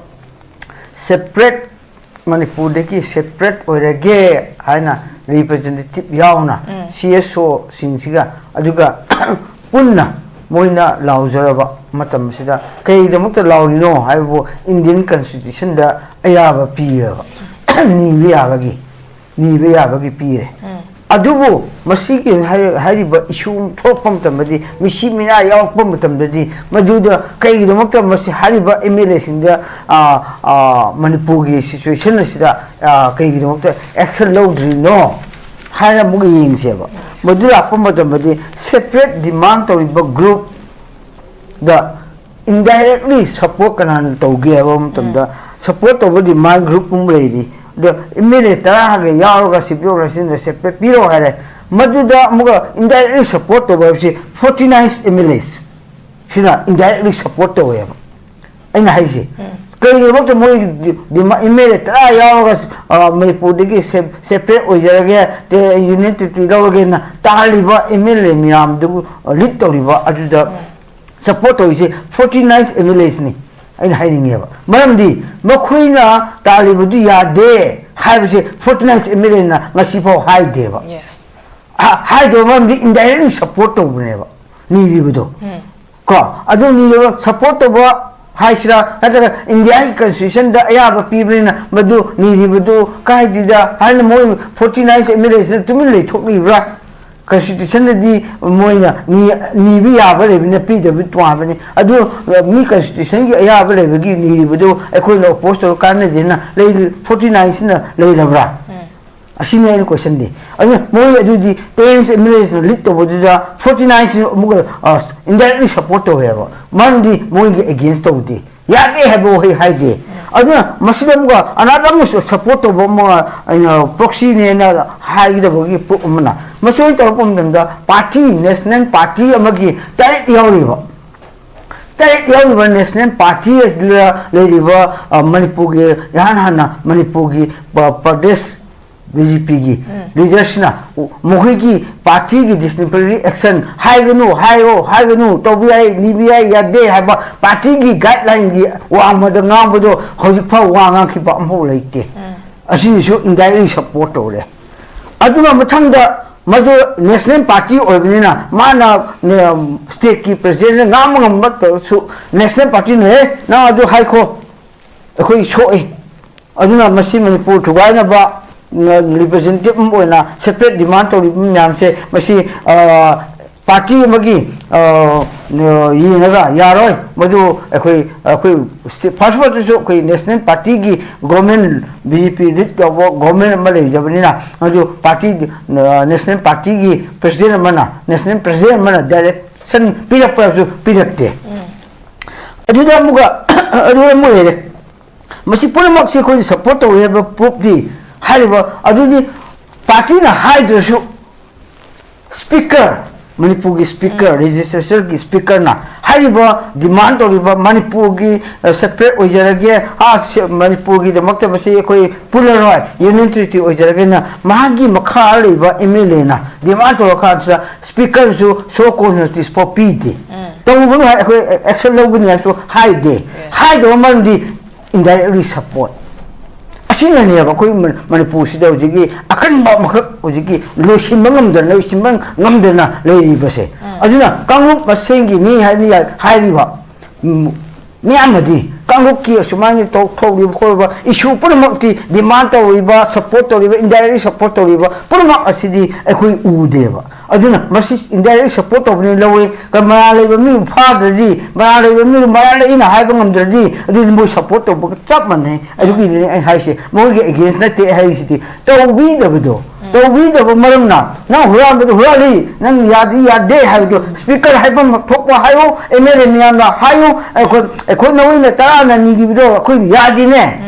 ꯁꯦꯄꯔꯦꯠ ꯃꯅꯤꯄꯨꯔꯗꯒꯤ ꯁꯦꯄꯔꯦꯠ ꯑꯣꯏꯔꯒꯦ ꯍꯥꯏꯅ ꯔꯤꯄ꯭ꯔꯖꯦꯟꯇꯦꯇꯤꯚ ꯌꯥꯎꯅ ꯁꯤ ꯑꯦꯁ ꯑꯣꯁꯤꯡꯁꯤꯒ, ꯑꯗꯨꯒ ꯄꯨꯟꯅ ꯃꯣꯏꯅ ꯂꯥꯎꯖꯔꯕ ꯃꯇꯝꯁꯤꯗ ꯀꯔꯤꯒꯤꯗꯃꯛꯇ ꯂꯥꯎꯔꯤꯅꯣ ꯍꯥꯏꯕꯕꯨ ꯏꯟꯗꯤꯌꯟ ꯀꯟꯁꯇꯤꯇ꯭ꯌꯨꯁꯟꯗ ꯑꯌꯥꯕ ꯄꯤꯌꯦꯕ, ꯅꯤꯕ ꯌꯥꯕꯒꯤ, ꯅꯤꯕ ꯌꯥꯕꯒꯤ ꯄꯤꯔꯦ꯫ ꯑꯗꯨꯕꯨ ꯃꯁꯤꯒꯤ ꯍꯥꯏ-, ꯍꯥꯏꯔꯤꯕ ꯏꯁꯨ ꯑꯃ ꯊꯣꯛꯂꯛꯄ ꯃꯇꯝꯗꯗꯤ, ꯃꯤꯁꯤ ꯃꯤꯅꯥ ꯌꯥꯎꯔꯛꯄ ꯃꯇꯝꯗꯗꯤ, ꯃꯗꯨꯗ ꯀꯩꯒꯤꯗꯃꯛꯇ ꯃꯁꯤ ꯍꯥꯏꯔꯤꯕ ꯑꯦꯝ ꯑꯦꯜ ꯑꯦꯁꯤꯡꯗ, ꯑ, ꯑ, ꯃꯅꯤꯄꯨꯔꯒꯤ ꯁꯤꯆꯨꯋꯦꯁꯟ ꯑꯁꯤꯗ, ꯑ, ꯀꯩꯒꯤꯗꯃꯛꯇ ꯑꯦꯛꯁꯟ ꯂꯧꯗ꯭ꯔꯤꯅꯣ ꯍꯥꯏꯅ ꯑꯃꯨꯛ ꯌꯦꯡꯁꯦꯕ꯫ ꯃꯗꯨ ꯂꯥꯛꯄ ꯃꯇꯝꯗꯗꯤ ꯁꯦꯄꯔꯦꯠ ꯗꯤꯃꯥꯟ ꯇꯧꯔꯤꯕ ꯒ꯭ꯔꯨꯞꯗ ꯏꯟꯗꯥꯏꯔꯦꯛꯂꯤ ꯁꯄꯣꯔꯠ ꯀꯅꯥꯅ ꯇꯧꯒꯦ ꯍꯥꯏꯕ ꯃꯇꯝꯗ, ꯁꯄꯣꯔꯠ ꯇꯧꯕ ꯗꯤꯃꯥꯟ ꯒ꯭ꯔꯨꯞ ꯑꯃ ꯂꯩꯔꯤ꯫ ꯑꯗꯣ ꯑꯦꯝ ꯑꯦꯜ ꯑꯦ ꯇꯔꯥꯒ ꯌꯥꯎꯔꯒ ꯁꯤꯚꯤꯜ ꯑꯣꯔꯒꯅꯥꯏꯖꯦꯁꯟꯗ ꯁꯦꯄꯔꯦꯠ ꯄꯤꯔꯣ ꯍꯥꯏꯔꯦ꯫ ꯃꯗꯨꯗ ꯑꯃꯨꯛꯀ indirectly support ꯇꯧꯕ ꯍꯥꯏꯕꯁꯤ forty nine M L As ꯁꯤꯅ indirectly support ꯇꯧꯋꯦꯕ꯫ ꯑꯩꯅ ꯍꯥꯏꯁꯦ ꯀꯩꯒꯤꯗꯃꯛꯇ ꯃꯣꯏ M L A ꯇꯔꯥ ꯌꯥꯎꯔꯒ ꯃꯅꯤꯄꯨꯔꯗꯒꯤ separate ꯑꯣꯏꯖꯔꯒꯦ, union territory ꯂꯧꯔꯒꯦꯅ ꯇꯥꯍꯜꯂꯤꯕ M L A ꯃꯌꯥꯝꯗꯨꯕꯨ lead ꯇꯧꯔꯤꯕ ꯑꯗꯨꯗ support ꯇꯧꯔꯤꯁꯦ forty nine M L As ꯅꯤ꯫ ꯑꯩꯅ ꯍꯥꯏꯅꯤꯡꯉꯦꯕ ꯃꯔꯝꯗꯤ ꯃꯈꯣꯏꯅ ꯇꯥꯜꯂꯤꯕꯗꯨ ꯌꯥꯗꯦ ꯍꯥꯏꯕꯁꯦ forty nine M L A ꯅ ꯉꯁꯤꯐꯥꯎ ꯍꯥꯏꯗꯦꯕ꯫ ꯍꯥꯏꯗꯕ ꯃꯔꯝꯗꯤ indirectly support ꯇꯧꯕꯅꯦꯕ ꯅꯤꯔꯤꯕꯗꯣ꯫ ꯀꯣ ꯑꯗꯨ ꯅꯤꯔꯤꯕ support ꯇꯧꯕ ꯍꯥꯏꯁꯤꯔꯥ, ꯅꯠꯇ꯭ꯔꯒ India ꯒꯤ constitution ꯗ ꯑꯌꯥꯕ ꯄꯤꯕꯅꯤꯅ ꯃꯗꯨ ꯅꯤꯔꯤꯕꯗꯨ ꯀꯥꯏꯗꯦꯗ ꯍꯥꯏꯅ ꯃꯣꯏ forty nine M L A ꯁꯤꯅ ꯇꯨꯃꯤꯟ ꯂꯩꯊꯣꯛꯂꯤꯕ꯭ꯔꯥ? Constitution ꯗꯗꯤ ꯃꯣꯏꯅ ꯅꯤꯕ ꯌꯥꯕ ꯂꯩꯕꯅꯤꯅ ꯄꯤꯗꯕ ꯇꯣꯉꯥꯟꯕꯅꯤ꯫ ꯑꯗꯨ ꯃꯤ constitution ꯒꯤ ꯑꯌꯥꯕ ꯂꯩꯕꯒꯤ ꯅꯤꯔꯤꯕꯗꯨ ꯑꯩꯈꯣꯏꯅ oppose ꯇꯧꯔ ꯀꯥꯟꯅꯗꯦꯅ ꯂꯩ forty nine ꯁꯤꯅ ꯂꯩꯔꯕ꯭ꯔꯥ? ꯑꯁꯤꯅꯤ ꯑꯩꯅ question ꯗꯤ꯫ ꯑꯗꯨꯅ ꯃꯣꯏ ꯑꯗꯨꯗꯤ ten M L A ꯁꯤꯅ lead ꯇꯧꯕꯗꯨꯗ forty nine ꯁꯤꯅ ꯑꯃꯨꯛꯀ indirectly support ꯇꯧꯋꯦꯕ꯫ ꯃꯔꯝꯗꯤ ꯃꯣꯏꯒꯤ against ꯇꯧꯗꯦ꯫ ꯌꯥꯗꯦ ꯍꯥꯏꯕ ꯋꯥꯍꯩ ꯍꯥꯏꯗꯦ꯫ ꯑꯗꯨꯅ ꯃꯁꯤꯗ ꯑꯃꯨꯛꯀ another ꯑꯃꯨꯛ support ꯇꯧꯕ ꯑꯃ ꯑꯩꯅ proxy ꯅꯦꯅ ꯍꯥꯏꯒꯗꯕꯒꯤ proof ꯑꯃꯅ ꯃꯁꯤ ꯑꯣꯏꯅ ꯇꯧꯔꯛꯄ ꯃꯇꯝꯗ party, national party ꯑꯃꯒꯤ ꯇꯔꯦꯠ ꯌꯥꯎꯔꯤꯕ ꯇꯔꯦꯠ ꯌꯥꯎꯔꯤꯕ national party ꯑꯗꯨꯗ ꯂꯩꯔꯤꯕ ꯃꯅꯤꯄꯨꯔꯒꯤ ꯏꯍꯥꯟ ꯍꯥꯟꯅ ꯃꯅꯤꯄꯨꯔꯒꯤ ꯄ꯭ꯔꯗꯦꯁ B J P ꯒꯤ leader ꯁꯤꯅ ꯃꯈꯣꯏꯒꯤ party ꯒꯤ disciplinary action ꯍꯥꯏꯒꯅꯨ, ꯍꯥꯏꯌꯣ, ꯍꯥꯏꯒꯅꯨ, ꯇꯧꯕ ꯌꯥꯏ, ꯅꯤꯕ ꯌꯥꯏ, ꯌꯥꯗꯦ ꯍꯥꯏꯕ party ꯒꯤ guideline ꯒꯤ ꯋꯥꯡꯃꯗ ꯉꯥꯡꯕꯗꯣ ꯍꯧꯖꯤꯛ ꯐꯥꯎ ꯋꯥ ꯉꯥꯡꯈꯤꯕ ꯑꯃꯐꯥꯎ ꯂꯩꯇꯦ꯫ ꯑꯁꯤꯅꯁꯨ indirectly support ꯇꯧꯔꯦ꯫ ꯑꯗꯨꯒ ꯃꯊꯪꯗ ꯃꯗꯨ national party ꯑꯣꯏꯕꯅꯤꯅ ꯃꯥꯅ state ꯀꯤ president ꯉꯥꯡꯕ ꯉꯝꯕ ꯇꯧꯔꯁꯨ national party ꯅ ꯍꯦ ꯅꯪ ꯑꯗꯨ ꯍꯥꯏꯈꯣ, ꯑꯩꯈꯣꯏ ꯁꯣꯛꯏ꯫ ꯑꯗꯨꯅ ꯃꯁꯤ ꯃꯅꯤꯄꯨꯔ ꯊꯨꯒꯥꯏꯅꯕ representative ꯑꯃ ꯑꯣꯏꯅ separate demand ꯇꯧꯔꯤꯕ ꯃꯌꯥꯝꯁꯦ ꯃꯁꯤ party ꯑꯃꯒꯤ ꯌꯦꯡꯉꯒ ꯌꯥꯔꯣꯏ꯫ ꯃꯗꯨ ꯑꯩꯈꯣꯏ ꯑꯩꯈꯣꯏ first ꯇꯁꯨ ꯑꯩꯈꯣꯏ national party ꯒꯤ government, B J P lead ꯇꯧꯕ government ꯑꯃ ꯂꯩꯖꯕꯅꯤꯅ ꯃꯗꯨ party national party ꯒꯤ president ꯑꯃꯅ national president ꯑꯃꯅ direction ꯄꯤꯔꯛꯄ꯭ꯔꯁꯨ ꯄꯤꯔꯛꯇꯦ꯫ ꯑꯗꯨꯗ ꯑꯃꯨꯛꯀ ꯑꯗꯨꯗ ꯑꯃꯨꯛ ꯂꯩꯔꯦ꯫ ꯃꯁꯤ ꯄꯨꯝꯅꯃꯛꯁꯤ ꯑꯩꯈꯣꯏꯅ support ꯇꯧꯋꯤ ꯍꯥꯏꯕ proof ꯇꯤ ꯍꯥꯏꯔꯤꯕ ꯑꯗꯨꯗꯤ party ꯅ ꯍꯥꯏꯗ꯭ꯔꯁꯨ ꯁ꯭ꯄꯤꯀꯔ, ꯃꯅꯤꯄꯨꯔꯒꯤ ꯁ꯭ꯄꯤꯀꯔ, ꯂꯦꯖꯤꯁꯂꯦꯆꯔꯒꯤ ꯁ꯭ꯄꯤꯀꯔꯅ ꯍꯥꯏꯔꯤꯕ ꯗꯤꯃꯥꯟ ꯇꯧꯔꯤꯕ ꯃꯅꯤꯄꯨꯔꯒꯤ ꯁꯦꯄꯔꯦꯠ ꯑꯣꯏꯖꯔꯒꯦ, ꯑꯥ, ꯁꯦ-, ꯃꯅꯤꯄꯨꯔꯒꯤꯗꯃꯛꯇ ꯃꯁꯤ ꯑꯩꯈꯣꯏ ꯄꯨꯜꯂꯔꯣꯏ, ꯌꯨꯅꯤꯌꯟ ꯇꯦꯔꯤꯇꯣꯔꯤ ꯑꯣꯏꯖꯔꯒꯦꯅ ꯃꯥꯒꯤ ꯃꯈꯥ ꯂꯩꯕ ꯑꯦꯝ ꯑꯦꯜ ꯑꯦꯅ ꯗꯤꯃꯥꯟ ꯇꯧꯔꯀꯥꯟꯁꯤꯗ ꯁ꯭ꯄꯤꯀꯔꯁꯨ ꯁꯣ ꯀꯣꯖ ꯅꯣꯇꯤꯁ ꯐꯥꯎ ꯄꯤꯗꯦ꯫ ꯇꯧꯔꯨꯒꯅꯨ ꯍꯥꯏ, ꯑꯩꯈꯣꯏ ꯑꯦꯛꯁꯟ ꯂꯧꯒꯅꯤ ꯍꯥꯏꯕꯁꯨ ꯍꯥꯏꯗꯦ꯫ ꯍꯥꯏꯗꯕ ꯃꯔꯝꯗꯤ ꯏꯟꯗꯥꯏꯔꯦꯛꯂꯤ ꯁꯄꯣꯔꯠ꯫ ꯑꯁꯤꯅꯅꯦꯕ ꯑꯩꯈꯣꯏ ꯃ-, ꯃꯅꯤꯄꯨꯔꯁꯤꯗ ꯍꯧꯖꯤꯛꯀꯤ ꯑꯀꯟꯕ ꯑꯃꯈꯛ ꯍꯧꯖꯤꯛꯀꯤ ꯂꯣꯏꯁꯤꯟꯕ ꯉꯝꯗꯅ, ꯂꯣꯏꯁꯤꯟꯕ ꯉꯝꯗꯅ ꯂꯩꯔꯤꯕꯁꯦ꯫ ꯑꯗꯨꯅ ꯀꯥꯡꯂꯨꯞ ꯃꯁꯦꯟꯒꯤꯅꯤ ꯍꯥꯏꯅ ꯌꯥ-, ꯍꯥꯏꯔꯤꯕ, ꯎꯝ, ꯃꯤꯌꯥꯝꯅꯗꯤ ꯀꯥꯡꯂꯨꯞꯀꯤ ꯑꯁꯨꯃꯥꯏꯅ ꯇꯧ-, ꯊꯣꯛꯂꯤꯕ ꯈꯣꯠꯂꯤꯕ ꯏꯁꯨ ꯄꯨꯝꯅꯃꯛꯇꯤ, ꯗꯤꯃꯥꯟ ꯇꯧꯔꯤꯕ, ꯁꯄꯣꯔꯠ ꯇꯧꯔꯤꯕ, ꯏꯟꯗꯥꯏꯔꯦꯛꯂꯤ ꯁꯄꯣꯔꯠ ꯇꯧꯔꯤꯕ ꯄꯨꯝꯅꯃꯛ ꯑꯁꯤꯗꯤ ꯑꯩꯈꯣꯏ ꯎꯗꯦꯕ꯫ ꯑꯗꯨꯅ ꯃꯁꯤ ꯏꯟꯗꯥꯏꯔꯦꯛꯂꯤ ꯁꯄꯣꯔꯠ ꯇꯧꯕꯅꯤ ꯂꯧꯏ꯫ ꯀ-, ꯃꯔꯥꯜ ꯂꯩꯕ ꯃꯤꯕꯨ ꯐꯥꯗ꯭ꯔꯗꯤ, ꯃꯔꯥꯜ ꯂꯩꯕ ꯃꯤꯕꯨ ꯃꯔꯥꯜ ꯂꯩꯅ ꯍꯥꯏꯕ ꯉꯝꯗ꯭ꯔꯗꯤ, ꯑꯗꯨꯗꯤ ꯃꯣꯏ ꯁꯄꯣꯔꯠ ꯇꯧꯕꯒ ꯆꯞ ꯃꯥꯟꯅꯩ꯫ ꯑꯗꯨꯒꯤꯗꯨꯅꯤ ꯑꯩ ꯍꯥꯏꯁꯦ, ꯃꯣꯏꯒꯤ ꯑꯦꯒꯦꯟꯁ ꯅꯠꯇꯦ ꯑꯩ ꯍꯥꯏꯔꯤꯁꯤꯗꯤ꯫ ꯇꯧꯕꯤꯗꯕꯗꯣ, ꯇꯧꯕꯤꯗꯕ ꯃꯔꯝꯅ, ꯅꯪ ꯍꯨꯔꯥꯟꯕꯗꯣ ꯍꯨꯔꯥꯜꯂꯤ, ꯅꯪ ꯌꯥꯗꯤ ꯌꯥꯗꯦ ꯍꯥꯏꯕꯗꯣ ꯁ꯭ꯄꯤꯀꯔ ꯍꯥꯏꯐꯝ ꯊꯣꯛꯄ ꯍꯥꯏꯌꯨ, ꯑꯦꯝ ꯑꯦꯜ ꯑꯦ ꯃꯌꯥꯝꯅ ꯍꯥꯏꯌꯨ, ꯑꯩꯈꯣꯏ, ꯑꯩꯈꯣꯏ ꯅꯣꯏꯅ ꯇꯔꯥꯅ ꯅꯤꯈꯤꯕꯗꯣ ꯑꯩꯈꯣꯏ ꯌꯥꯗꯦꯅꯦ꯫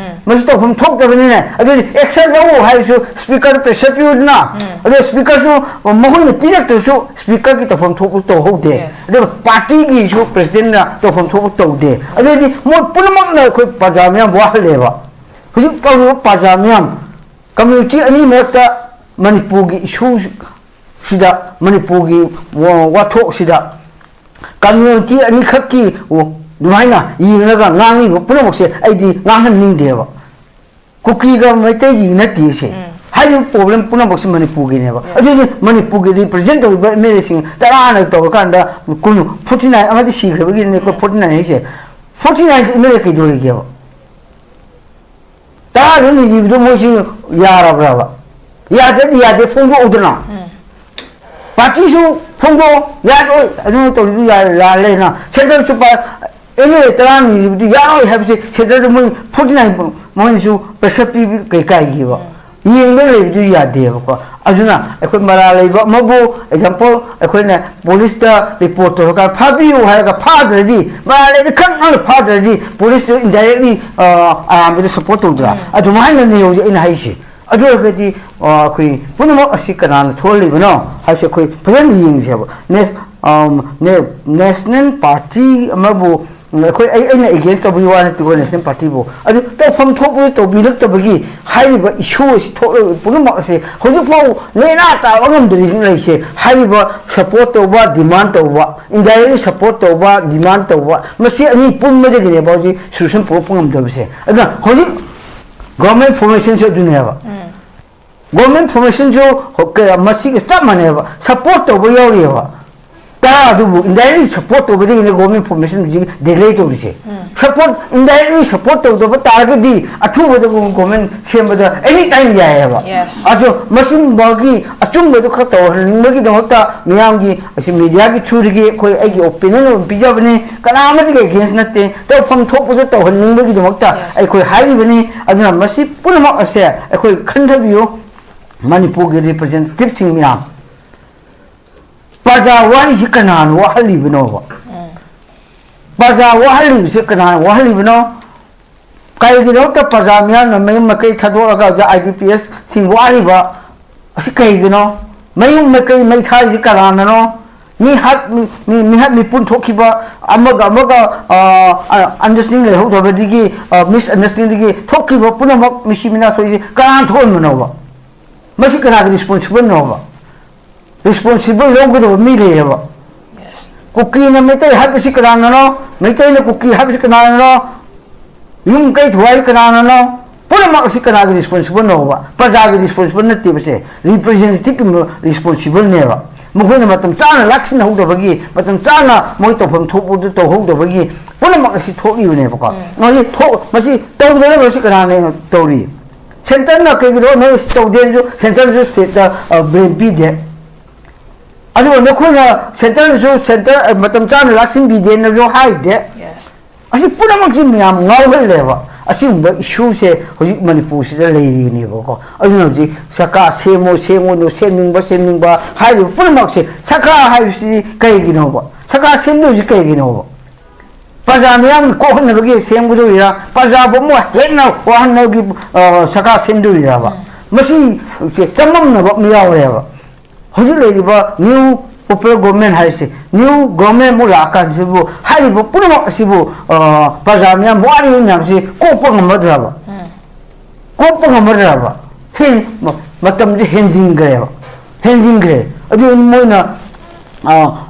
ꯃꯁꯤ ꯇꯧꯐꯝ ꯊꯣꯛꯇꯕꯅꯤꯅꯦ꯫ ꯑꯗꯨꯗꯤ ꯑꯦꯛꯁꯟ ꯂꯧ ꯍꯥꯏꯔꯁꯨ ꯁ꯭ꯄꯤꯀꯔ ꯄ꯭ꯔꯦꯁꯔ ꯄꯤꯌꯨꯗꯅ꯫ ꯑꯗꯣ ꯁ꯭ꯄꯤꯀꯔꯁꯨ ꯃꯈꯣꯏꯅ ꯄꯤꯔꯛꯇ꯭ꯔꯁꯨ ꯁ꯭ꯄꯤꯀꯔꯒꯤ ꯇꯧꯐꯝ ꯊꯣꯛꯄ ꯇꯧꯍꯧꯗꯦ꯫ ꯑꯗꯨꯒ ꯄꯥꯔꯇꯤꯒꯤꯁꯨ ꯄ꯭ꯔꯦꯁꯤꯗꯦꯟꯠꯅ ꯇꯧꯐꯝ ꯊꯣꯛꯄ ꯇꯧꯗꯦ꯫ ꯑꯗꯨꯗꯤ ꯃꯣꯏ ꯄꯨꯝꯅꯃꯛꯅ ꯑꯩꯈꯣꯏ ꯄ꯭ꯔꯖꯥ ꯃꯤꯌꯥꯝ ꯋꯥꯍꯜꯂꯦꯕ꯫ ꯍꯧꯖꯤꯛ ꯇꯧꯔꯤꯕ ꯄ꯭ꯔꯖꯥ ꯃꯤꯌꯥꯝ, ꯀꯝꯃ꯭ꯌꯨꯅꯤꯇꯤ ꯑꯅꯤ ꯃꯔꯛꯇ ꯃꯅꯤꯄꯨꯔꯒꯤ ꯏꯁꯨ ꯁꯤꯗ, ꯃꯅꯤꯄꯨꯔꯒꯤ ꯋꯥ-, ꯋꯥꯊꯣꯛꯁꯤꯗ ꯀꯝꯃ꯭ꯌꯨꯅꯤꯇꯤ ꯑꯅꯤꯈꯛꯀꯤ ꯑꯗꯨꯃꯥꯏꯅ ꯌꯦꯡꯂꯒ ꯉꯥꯡꯂꯤꯕ ꯄꯨꯝꯅꯃꯛꯁꯦ ꯑꯩꯗꯤ ꯉꯥꯡꯍꯟꯅꯤꯡꯗꯦꯕ꯫ ꯀꯨꯀꯤꯒ ꯃꯩꯇꯩꯒꯤ ꯅꯠꯇꯦ ꯁꯦ꯫ ꯍꯥꯏꯔꯤꯕ ꯄ꯭ꯔꯣꯕ꯭ꯂꯦꯝ ꯄꯨꯝꯅꯃꯛꯁꯦ ꯃꯅꯤꯄꯨꯔꯒꯤꯅꯦꯕ꯫ ꯑꯗꯨꯗꯤ ꯃꯅꯤꯄꯨꯔꯒꯤ ꯔꯤꯄ꯭ꯔꯖꯦꯟ ꯇꯧꯔꯤꯕ ꯑꯦꯝ ꯑꯦꯜ ꯑꯦꯁꯤꯡ ꯇꯔꯥꯅ ꯇꯧꯔꯀꯥꯟꯗ ꯀꯨꯟ, ꯐꯣꯔꯇꯤ ꯅꯥꯏꯟ ꯑꯃꯗꯤ ꯁꯤꯈ꯭ꯔꯕꯒꯤꯅꯦ ꯑꯩꯈꯣꯏ ꯐꯣꯔꯇꯤ ꯅꯥꯏꯟ ꯍꯥꯏꯁꯦ꯫ Forty nine M L A ꯀꯩꯗꯧꯔꯤꯒꯦꯕ? ꯇꯔꯥꯗꯨ ꯅꯤꯈꯤꯕꯗꯣ ꯃꯣꯏꯁꯤ ꯌꯥꯔꯕ꯭ꯔꯕ? ꯌꯥꯗ꯭ꯔꯗꯤ ꯌꯥꯗꯦ, ꯐꯣꯡꯗꯣꯛꯎꯗꯅ꯫ ꯄꯥꯔꯇꯤꯁꯨ ꯐꯣꯡꯗꯣꯛꯑꯣ, ꯌꯥꯔꯣꯏ, ꯑꯗꯨꯅ ꯇꯧꯔꯤꯗꯨ ꯌꯥ-, ꯂꯥꯜꯂꯦꯅ꯫ ꯁꯦꯟꯇꯔꯁꯨ ꯄꯥ-, ꯑꯦꯝ ꯑꯦꯜ ꯑꯦ ꯇꯔꯥ ꯅꯤꯈꯤꯕꯗꯨ ꯌꯥꯔꯣꯏ ꯍꯥꯏꯕꯁꯦ ꯁꯦꯟꯇꯔꯗ ꯃꯣꯏ ꯐꯣꯔꯇꯤ ꯅꯥꯏꯟ ꯃꯣꯏꯅꯁꯨ ꯄ꯭ꯔꯦꯁꯔ ꯄꯤꯕ ꯀꯩꯀꯥꯏꯒꯦꯕ? ꯌꯦꯡꯗ ꯂꯩꯕꯗꯨ ꯌꯥꯗꯦꯕꯀꯣ꯫ ꯑꯗꯨꯅ ꯑꯩꯈꯣꯏ ꯃꯔꯥꯜ ꯂꯩꯕ ꯑꯃꯕꯨ, ꯑꯦꯛꯖꯥꯝꯄꯜ, ꯑꯩꯈꯣꯏꯅ ꯄꯨꯂꯤꯁꯇ ꯔꯤꯄꯣꯔꯠ ꯇꯧꯔꯀꯥꯟꯗ ꯐꯥꯕꯤꯌꯨ ꯍꯥꯏꯔꯒ ꯐꯥꯗ꯭ꯔꯗꯤ, ꯃꯔꯥꯜ ꯂꯩꯕ ꯈꯪ ꯈꯪꯅ ꯐꯥꯗ꯭ꯔꯗꯤ ꯄꯨꯂꯤꯁꯇꯨ ꯏꯟꯗꯥꯏꯔꯦꯛꯂꯤ ꯑꯔꯥꯟꯕꯗ ꯁꯄꯣꯔꯠ ꯇꯧꯗ꯭ꯔꯥ? ꯑꯗꯨꯃꯥꯏꯅꯅꯦ ꯍꯧꯖꯤꯛ ꯑꯩꯅ ꯍꯥꯏꯁꯦ꯫ ꯑꯗꯨ ꯑꯣꯏꯔꯒꯗꯤ ꯑꯩꯈꯣꯏ ꯄꯨꯝꯅꯃꯛ ꯑꯁꯤ ꯀꯅꯥꯅ ꯊꯣꯛꯍꯜꯂꯤꯕꯅꯣ ꯍꯥꯏꯕꯁꯦ ꯑꯩꯈꯣꯏ ꯐꯖꯅ ꯌꯦꯡꯁꯦꯕ꯫ ꯅꯦꯁ-, ꯑꯝ, ꯅꯦ-, ꯅꯦꯁꯅꯦꯜ ꯄꯥꯔꯇꯤ ꯑꯃꯕꯨ, ꯎꯝ, ꯑꯩꯈꯣꯏ, ꯑꯩ, ꯑꯩꯅ ꯑꯦꯒꯦꯟꯁ ꯇꯧꯕꯒꯤ ꯋꯥ ꯅꯠꯇꯦꯀꯣ, ꯅꯦꯁꯅꯦꯜ ꯄꯥꯔꯇꯤꯕꯨ꯫ ꯑꯗꯨ ꯇꯧꯐꯝ ꯊꯣꯛꯄꯗꯨ ꯇꯧꯕꯤꯔꯛꯇꯕꯒꯤ ꯍꯥꯏꯔꯤꯕ ꯏꯁꯨ ꯑꯁꯤ ꯊꯣꯛꯂꯒ ꯄꯨꯝꯅꯃꯛ ꯑꯁꯦ ꯍꯧꯖꯤꯛꯐꯥꯎ ꯅꯦꯅꯥ ꯇꯥꯕ ꯉꯝꯗꯔꯤꯁꯤꯅ ꯂꯩꯔꯤꯁꯦ꯫ ꯍꯥꯏꯔꯤꯕ ꯁꯄꯣꯔꯠ ꯇꯧꯕ, ꯗꯤꯃꯥꯟ ꯇꯧꯕ, ꯏꯟꯗꯥꯏꯔꯦꯛꯂꯤ ꯁꯄꯣꯔꯠ ꯇꯧꯕ, ꯗꯤꯃꯥꯟ ꯇꯧꯕ, ꯃꯁꯤ ꯑꯅꯤ ꯄꯨꯟꯕꯗꯒꯤꯅꯦꯕ ꯍꯧꯖꯤꯛ ꯁꯣꯂꯨꯁꯟ ꯄꯨꯔꯛꯄ ꯉꯝꯗꯕꯁꯦ꯫ ꯑꯗꯨꯅ ꯍꯧꯖꯤꯛ ꯒꯣꯔꯃꯦꯟ ꯐꯣꯔꯃꯦꯁꯟꯁꯨ ꯑꯗꯨꯅꯦꯕ꯫ ꯒꯣꯔꯃꯦꯟ ꯐꯣꯔꯃꯦꯁꯟꯁꯨ ꯍꯣ-, ꯀ-, ꯃꯁꯤꯒ ꯆꯞ ꯃꯥꯟꯅꯩꯕ, ꯁꯄꯣꯔꯠ ꯇꯧꯕ ꯌꯥꯎꯔꯤꯑꯕ꯫ ꯇꯔꯥ ꯑꯗꯨꯕꯨ ꯏꯟꯗꯥꯏꯔꯦꯛꯂꯤ ꯁꯄꯣꯔꯠ ꯇꯧꯕꯗꯒꯤꯅꯦ ꯒꯣꯔꯃꯦꯟ ꯐꯣꯔꯃꯦꯁꯟ ꯍꯧꯖꯤꯛ ꯗꯤꯂꯦ ꯇꯧꯔꯤꯁꯦ꯫ ꯁꯄꯣꯔꯠ, ꯏꯟꯗꯥꯏꯔꯦꯛꯂꯤ ꯁꯄꯣꯔꯠ ꯇꯧꯗꯕ ꯇꯥꯔꯒꯗꯤ ꯑꯊꯨꯕꯗ ꯒꯣꯔꯃꯦꯟ ꯁꯦꯝꯕꯗ ꯑꯦꯅꯤ ꯇꯥꯏꯝ ꯌꯥꯏꯑꯕ꯫ Yes. ꯑꯗꯣ ꯃꯁꯤꯒꯨꯝꯕꯒꯤ ꯑꯆꯨꯝꯕꯗꯨ ꯈꯔ ꯇꯧꯍꯟꯅꯤꯡꯕꯒꯤꯗꯃꯛꯇ ꯃꯤꯌꯥꯝꯒꯤ ꯑꯁꯤ ꯃꯦꯗꯤꯌꯥꯒꯤ ꯊ꯭ꯔꯨꯗꯒꯤ ꯑꯩꯈꯣꯏ ꯑꯩꯒꯤ ꯑꯣꯄꯤꯅꯤꯌꯟ ꯑꯣꯏꯅ ꯄꯤꯖꯕꯅꯤ, ꯀꯅꯥ ꯑꯃꯠꯇꯒꯤ ꯑꯦꯒꯦꯟꯁ ꯅꯠꯇꯦ, ꯇꯧꯐꯝ ꯊꯣꯛꯄꯗ ꯇꯧꯍꯟꯅꯤꯡꯕꯒꯤꯗꯃꯛꯇ Yes. ꯑꯩꯈꯣꯏ ꯍꯥꯏꯔꯤꯕꯅꯤ꯫ ꯑꯗꯨꯅ ꯃꯁꯤ ꯄꯨꯝꯅꯃꯛ ꯑꯁꯦ ꯑꯩꯈꯣꯏ ꯈꯟꯊꯕꯤꯌꯨ꯫ ꯃꯅꯤꯄꯨꯔꯒꯤ ꯔꯤꯄ꯭ꯔꯖꯦꯟꯇꯦꯇꯤꯚꯁꯤꯡ ꯃꯌꯥꯝ, ꯄ꯭ꯔꯖꯥ ꯋꯥꯔꯤꯁꯤ ꯀꯅꯥꯅ ꯋꯥꯍꯜꯂꯤꯕꯅꯣꯕ? ꯄ꯭ꯔꯖꯥ ꯋꯥꯍꯜꯂꯤꯕꯁꯤ ꯀꯅꯥꯅ ꯋꯥꯍꯜꯂꯤꯕꯅꯣ? ꯀꯩꯒꯤꯗꯃꯛꯇ ꯄ꯭ꯔꯖꯥ ꯃꯤꯌꯥꯝꯅ ꯃꯌꯨꯝ ꯃꯀꯩ ꯊꯥꯗꯣꯛꯑꯒ ꯍꯧꯖꯤꯛ ꯑꯥꯏ ꯗꯤ ꯄꯤ ꯑꯦꯁꯁꯤꯡ ꯋꯥꯔꯤꯕ ꯑꯁꯤ ꯀꯩꯒꯤꯅꯣ? ꯃꯌꯨꯝ ꯃꯀꯩ ꯃꯩ ꯊꯥꯔꯤꯁꯤ ꯀꯅꯥꯅꯅꯣ? ꯃꯤꯍꯥꯠ, ꯃꯤ, ꯃꯤ, ꯃꯤꯍꯥꯠ ꯃꯤꯄꯨꯟ ꯊꯣꯛꯈꯤꯕ, ꯑꯃꯒ ꯑꯃꯒ, ꯑ, ꯑ, ꯑꯟꯗꯔꯁ꯭ꯇꯦꯟꯗꯤꯡ ꯂꯩꯍꯧꯗꯕꯗꯒꯤ, ꯑ, ꯃꯤꯁꯑꯟꯗꯔꯁ꯭ꯇꯦꯟꯗꯤꯡꯗꯒꯤ ꯊꯣꯛꯈꯤꯕ ꯄꯨꯝꯅꯃꯛ ꯃꯤꯁꯤ ꯃꯤꯅꯥ ꯊꯣꯛꯏꯁꯤ ꯀꯅꯥꯅ ꯊꯣꯛꯍꯟꯕꯅꯣꯕ? ꯃꯁꯤ ꯀꯅꯥꯒꯤ ꯔꯦꯁꯄꯣꯟꯁꯤꯕꯜꯅꯣꯕ? ꯔꯦꯁꯄꯣꯟꯁꯤꯕꯜ ꯂꯧꯒꯗꯕ ꯃꯤ ꯂꯩꯌꯦꯕ꯫ Yes. ꯀꯨꯀꯤꯅ ꯃꯩꯇꯩ ꯍꯥꯠꯄꯁꯤ ꯀꯅꯥꯅꯅꯣ? ꯃꯩꯇꯩꯅ ꯀꯨꯀꯤ ꯍꯥꯠꯄꯁꯤ ꯀꯅꯥꯅꯅꯣ? ꯌꯨꯝ ꯀꯩ ꯊꯨꯒꯥꯏꯔꯤ ꯀꯅꯥꯅꯅꯣ? ꯄꯨꯝꯅꯃꯛ ꯑꯁꯤ ꯀꯅꯥꯒꯤ ꯔꯦꯁꯄꯣꯟꯁꯤꯕꯜꯅꯣꯕ? ꯄ꯭ꯔꯖꯥꯒꯤ ꯔꯦꯁꯄꯣꯟꯁꯤꯕꯜ ꯅꯠꯇꯦꯕꯁꯦ, ꯔꯤꯄ꯭ꯔꯖꯦꯟꯇꯦꯇꯤꯚꯀꯤ ꯔꯦꯁꯄꯣꯟꯁꯤꯕꯜꯅꯦꯕ꯫ ꯃꯈꯣꯏꯅ ꯃꯇꯝ ꯆꯥꯅ ꯂꯥꯛꯁꯤꯟꯍꯧꯗꯕꯒꯤ, ꯃꯇꯝ ꯆꯥꯅ ꯃꯣꯏ ꯇꯧꯐꯝ ꯊꯣꯛꯄꯗꯨ ꯇꯧꯍꯧꯗꯕꯒꯤ ꯄꯨꯝꯅꯃꯛ ꯑꯁꯤ ꯊꯣꯛꯂꯤꯕꯅꯦꯕꯀꯣ꯫ ꯃꯁꯤ ꯊꯣꯛ-, ꯃꯁꯤ ꯇꯧꯗꯅꯕ ꯑꯁꯤ ꯀꯅꯥꯅ ꯇꯧꯔꯤ? ꯁꯦꯟꯇꯔꯅ ꯀꯩꯒꯤꯅꯣ ꯅꯣꯏ ꯇꯧꯗꯦꯅꯁꯨ, ꯁꯦꯟꯇꯔꯅꯁꯨ ꯁ꯭ꯇꯦꯠꯇ, ꯑ, ꯕ꯭ꯂꯦꯝ ꯄꯤꯗꯦ꯫ ꯑꯗꯨꯒ ꯅꯈꯣꯏꯅ ꯁꯦꯟꯇꯔꯅꯁꯨ ꯁꯦꯟꯇꯔ, ꯑ, ꯃꯇꯝ ꯆꯥꯅ ꯂꯥꯛꯁꯤꯟꯕꯤꯗꯦꯅꯁꯨ ꯍꯥꯏꯗꯦ꯫ Yes. ꯑꯁꯤ ꯄꯨꯝꯅꯃꯛꯁꯤ ꯃꯌꯥꯝ ꯉꯥꯎꯍꯜꯂꯦꯕ꯫ ꯑꯁꯤꯒꯨꯝꯕ ꯏꯁꯨꯁꯦ ꯍꯧꯖꯤꯛ ꯃꯅꯤꯄꯨꯔꯁꯤꯗ ꯂꯩꯔꯤꯅꯦꯕꯀꯣ꯫ ꯑꯗꯨꯅ ꯍꯧꯖꯤꯛ ꯁꯔꯀꯥꯔ ꯁꯦꯝꯃꯨ, ꯁꯦꯝꯒꯅꯨ, ꯁꯦꯝꯅꯤꯡꯕ, ꯁꯦꯝꯅꯤꯡꯕ ꯍꯥꯏꯔꯤꯕ ꯄꯨꯝꯅꯃꯛꯁꯦ ꯁꯔꯀꯥꯔ ꯍꯥꯏꯕꯁꯤꯗꯤ ꯀꯩꯒꯤꯅꯣꯕ? ꯁꯔꯀꯥꯔ ꯁꯦꯝꯗꯣꯏꯁꯤ ꯀꯩꯒꯤꯅꯣꯕ? ꯄ꯭ꯔꯖꯥ ꯃꯤꯌꯥꯝꯒꯤ ꯀꯣꯛꯍꯟꯅꯕꯒꯤ ꯁꯦꯝꯒꯗꯧꯔꯤꯔꯥ? ꯄ꯭ꯔꯖꯥꯕꯨ ꯑꯃꯨꯛ ꯍꯦꯟꯅ ꯋꯥꯍꯟꯅꯕꯒꯤ, ꯑ, ꯁꯔꯀꯥꯔ ꯁꯦꯝꯗꯧꯔꯤꯔꯕ? ꯃꯁꯤ ꯆꯃꯝꯅꯕ ꯑꯃ ꯌꯥꯎꯔꯦꯕ꯫ ꯍꯧꯖꯤꯛ ꯂꯩꯔꯤꯕ new popular government ꯍꯥꯏꯔꯤꯁꯦ, new government ꯑꯃꯨꯛ ꯂꯥꯛꯑꯀꯥꯟꯁꯤꯕꯨ ꯍꯥꯏꯔꯤꯕ ꯄꯨꯝꯅꯃꯛ ꯑꯁꯤꯕꯨ ꯄ꯭ꯔꯖꯥ ꯃꯤꯌꯥꯝ ꯋꯥꯔꯤꯕ ꯃꯌꯥꯝꯁꯤ ꯀꯣꯛꯄ ꯉꯝꯃꯗ꯭ꯔꯕ? ꯀꯣꯛꯄ ꯉꯝꯃꯗ꯭ꯔꯕ? ꯃꯇꯝꯁꯦ ꯍꯦꯟꯖꯤꯟꯈ꯭ꯔꯦꯕ, ꯍꯦꯟꯖꯤꯟꯈ꯭ꯔꯦ꯫ ꯑꯗꯨ ꯃꯣꯏꯅ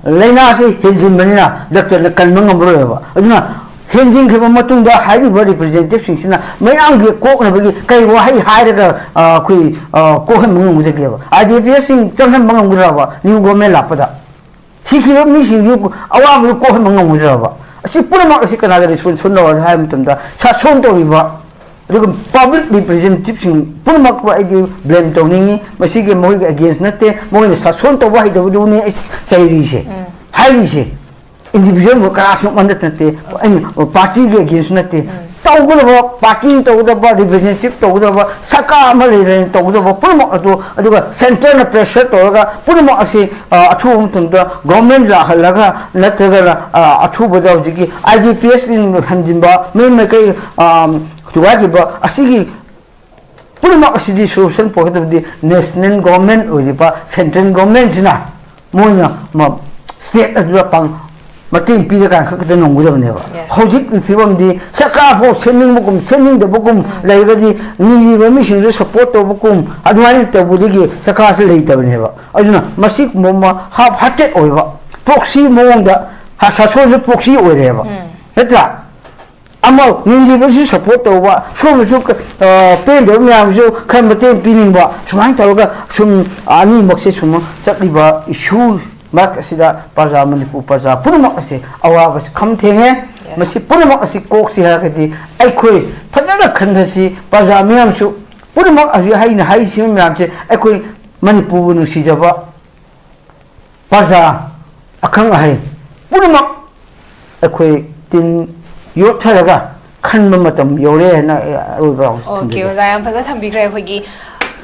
ꯂꯥꯏꯅꯥꯁꯤ ꯍꯦꯟꯖꯤꯟꯕꯅꯤꯅ ꯗꯥꯛꯇꯔꯅ ꯀꯟꯕ ꯉꯝꯃꯔꯣꯏꯕ꯫ ꯑꯗꯨꯅ ꯍꯦꯟꯖꯤꯟꯈ꯭ꯔꯕ ꯃꯇꯨꯡꯗ ꯍꯥꯏꯔꯤꯕ ꯔꯤꯄ꯭ꯔꯖꯦꯟꯇꯦꯇꯤꯞꯁꯤꯡꯁꯤꯅ ꯃꯌꯥꯝꯒꯤ ꯀꯣꯛꯅꯕꯒꯤ ꯀꯩ ꯋꯥꯍꯩ ꯍꯥꯏꯔꯒ ꯑꯩꯈꯣꯏ ꯀꯣꯛꯍꯟꯕ ꯉꯝꯒꯗꯒꯦꯕ? I D P ꯑꯦꯁꯁꯤꯡ ꯆꯪꯍꯟꯕ ꯉꯝꯒꯗ꯭ꯔꯕ new government ꯂꯥꯛꯄꯗ? ꯁꯤꯈꯤꯕ ꯃꯤꯁꯤꯡꯒꯤ ꯑꯋꯥꯕꯗꯨ ꯀꯣꯛꯍꯟꯕ ꯉꯝꯒꯗ꯭ꯔꯕ? ꯑꯁꯤ ꯄꯨꯝꯅꯃꯛ ꯑꯁꯤ ꯀꯅꯥꯗ ꯔꯦꯁꯄꯣꯟꯁꯤꯕꯜ ꯂꯧꯔꯦ ꯍꯥꯏꯕ ꯃꯇꯝꯗ ꯁꯥꯁꯣꯟ ꯇꯧꯔꯤꯕ ꯑꯗꯨꯒ ꯄꯕ꯭ꯂꯤꯛ ꯔꯤꯄ꯭ꯔꯖꯦꯟꯇꯦꯇꯤꯞꯁꯤꯡ ꯄꯨꯝꯅꯃꯛꯄꯨ ꯑꯩꯗꯤ ꯕ꯭ꯂꯦꯝ ꯇꯧꯅꯤꯡꯉꯤ꯫ ꯃꯁꯤꯒꯤ ꯃꯈꯣꯏꯒꯤ ꯑꯦꯒꯦꯟꯁ ꯅꯠꯇꯦ, ꯃꯈꯣꯏꯅ ꯁꯥꯁꯣꯟ ꯇꯧꯕ ꯍꯩꯇꯕꯗꯨꯅꯤ ꯑꯩ ꯆꯩꯔꯤꯁꯦ, ꯍꯥꯏꯔꯤꯁꯦ꯫ ꯏꯟꯗꯤꯕꯤꯖꯨꯋꯦꯜ ꯀꯅꯥꯁꯨ ꯑꯃꯠꯇ ꯅꯠꯇꯦ, ꯑꯩꯅ ꯄꯥꯔꯇꯤꯒꯤ ꯑꯦꯒꯦꯟꯁ ꯅꯠꯇꯦ꯫ ꯇꯧꯒꯗꯕ, ꯄꯥꯔꯇꯤꯅ ꯇꯧꯒꯗꯕ, ꯔꯤꯄ꯭ꯔꯖꯦꯟꯇꯦꯇꯤꯞ ꯇꯧꯒꯗꯕ, ꯁꯔꯀꯥꯔ ꯑꯃ ꯂꯩꯔꯦꯅ ꯇꯧꯒꯗꯕ ꯄꯨꯝꯅꯃꯛ ꯑꯗꯨ, ꯑꯗꯨꯒ ꯁꯦꯟꯇꯔꯅ ꯄ꯭ꯔꯦꯁꯔ ꯇꯧꯔꯒ ꯄꯨꯝꯅꯃꯛ ꯑꯁꯤ ꯑꯊꯨꯕ ꯃꯇꯝꯗ ꯒꯣꯔꯃꯦꯟ ꯂꯥꯛꯍꯜꯂꯒ ꯅꯠꯇ꯭ꯔꯒꯅ ꯑꯊꯨꯕꯗ ꯍꯧꯖꯤꯛꯀꯤ ꯑꯥꯏ ꯗꯤ ꯄꯤ ꯑꯦꯁ ꯍꯟꯖꯤꯟꯕ, ꯃꯌꯨꯝ ꯃꯀꯩ ꯊꯨꯒꯥꯏꯈꯤꯕ ꯑꯁꯤꯒꯤ ꯄꯨꯝꯅꯃꯛ ꯑꯁꯤꯗꯤ ꯁꯣꯂꯨꯁꯟ ꯄꯨꯔꯛꯀꯗꯕꯗꯤ ꯅꯦꯁꯅꯦꯜ ꯒꯣꯔꯃꯦꯟ ꯑꯣꯏꯔꯤꯕ ꯁꯦꯟꯇ꯭ꯔꯦꯜ ꯒꯣꯔꯃꯦꯟꯁꯤꯅ ꯃꯣꯏꯅ ꯁ꯭ꯇꯦꯠ ꯑꯗꯨꯗ ꯃꯇꯦꯡ ꯄꯤꯔꯀꯥꯟ ꯈꯛꯇ ꯉꯝꯒꯗꯕꯅꯦꯕ꯫ ꯍꯧꯖꯤꯛꯀꯤ ꯐꯤꯕꯝꯗꯤ ꯁꯔꯀꯥꯔ ꯐꯥꯎ ꯁꯦꯝꯅꯤꯡꯕꯒꯨꯝ ꯁꯦꯝꯅꯤꯡꯗꯕꯒꯨꯝ ꯂꯩꯔꯒꯗꯤ ꯅꯤꯔꯤꯕ ꯃꯤꯁꯤꯡꯗꯨ ꯁꯞꯄꯣꯔꯠ ꯇꯧꯕꯒꯨꯝ ꯑꯗꯨꯃꯥꯏꯅ ꯇꯧꯕꯗꯒꯤ ꯁꯔꯀꯥꯔꯁꯦ ꯂꯩꯇꯕꯅꯦꯕ꯫ ꯑꯗꯨꯅ ꯃꯁꯤꯒꯨꯝꯕ ꯍꯥꯐ ꯍꯥꯔꯇꯦꯠ ꯑꯣꯏꯕ ꯄ꯭ꯔꯣꯛꯁꯤ ꯃꯑꯣꯡꯗ ꯁꯥꯁꯣꯟꯁꯨ ꯄ꯭ꯔꯣꯛꯁꯤ ꯑꯣꯏꯔꯦꯕ, ꯅꯠꯇ꯭ꯔꯥ? ꯑꯃ ꯅꯤꯡꯂꯤꯕꯁꯨ ꯁꯞꯄꯣꯔꯠ ꯇꯧꯕ, ꯁꯣꯝꯗꯁꯨ ꯄꯦꯟꯗꯕ ꯃꯌꯥꯝꯁꯨ ꯈꯔ ꯃꯇꯦꯡ ꯄꯤꯅꯤꯡꯕ, ꯁꯨꯃꯥꯏꯅ ꯇꯧꯔꯒ ꯁꯨꯝ ꯑꯅꯤꯃꯛꯁꯦ ꯁꯨꯝ ꯆꯠꯂꯤꯕ ꯏꯁꯨ ꯃꯔꯛ ꯑꯁꯤꯗ ꯄ꯭ꯔꯖꯥ, ꯃꯅꯤꯄꯨꯔ ꯄ꯭ꯔꯖꯥ ꯄꯨꯝꯅꯃꯛ ꯑꯁꯤ ꯑꯋꯥꯕꯁꯤ ꯈꯝ ꯊꯦꯡꯉꯦ꯫ ꯃꯁꯤ ꯄꯨꯝꯅꯃꯛ ꯑꯁꯤ ꯀꯣꯛꯁꯤ ꯍꯥꯏꯔꯒꯗꯤ ꯑꯩꯈꯣꯏ ꯐꯖꯅ ꯈꯟꯊꯁꯤ꯫ ꯄ꯭ꯔꯖꯥ ꯃꯤꯌꯥꯝꯁꯨ ꯄꯨꯝꯅꯃꯛ ꯍꯧꯖꯤꯛ ꯑꯩꯅ ꯍꯥꯏꯔꯤꯁꯤꯕ ꯃꯌꯥꯝꯁꯦ ꯑꯩꯈꯣꯏ ꯃꯅꯤꯄꯨꯔꯕꯨ ꯅꯨꯡꯁꯤꯖꯕ ꯄ꯭ꯔꯖꯥ, ꯑꯈꯪ ꯑꯍꯩ ꯄꯨꯝꯅꯃꯛ ꯑꯩꯈꯣꯏ ꯇꯤꯟ ꯌꯣꯠꯊꯔꯒ ꯈꯟꯕ ꯃꯇꯝ ꯌꯧꯔꯦ ꯍꯥꯏꯅ ꯑꯩ ꯑꯔꯣꯏꯕ ꯋꯥꯍꯪꯁꯤ ꯑꯣꯀꯦ, ꯊꯝꯖꯒꯦ꯫ ꯑꯣꯖꯥ, ꯌꯥꯝ ꯐꯖꯅ ꯊꯝꯕꯤꯈ꯭ꯔꯦ꯫ ꯑꯩꯈꯣꯏꯒꯤ,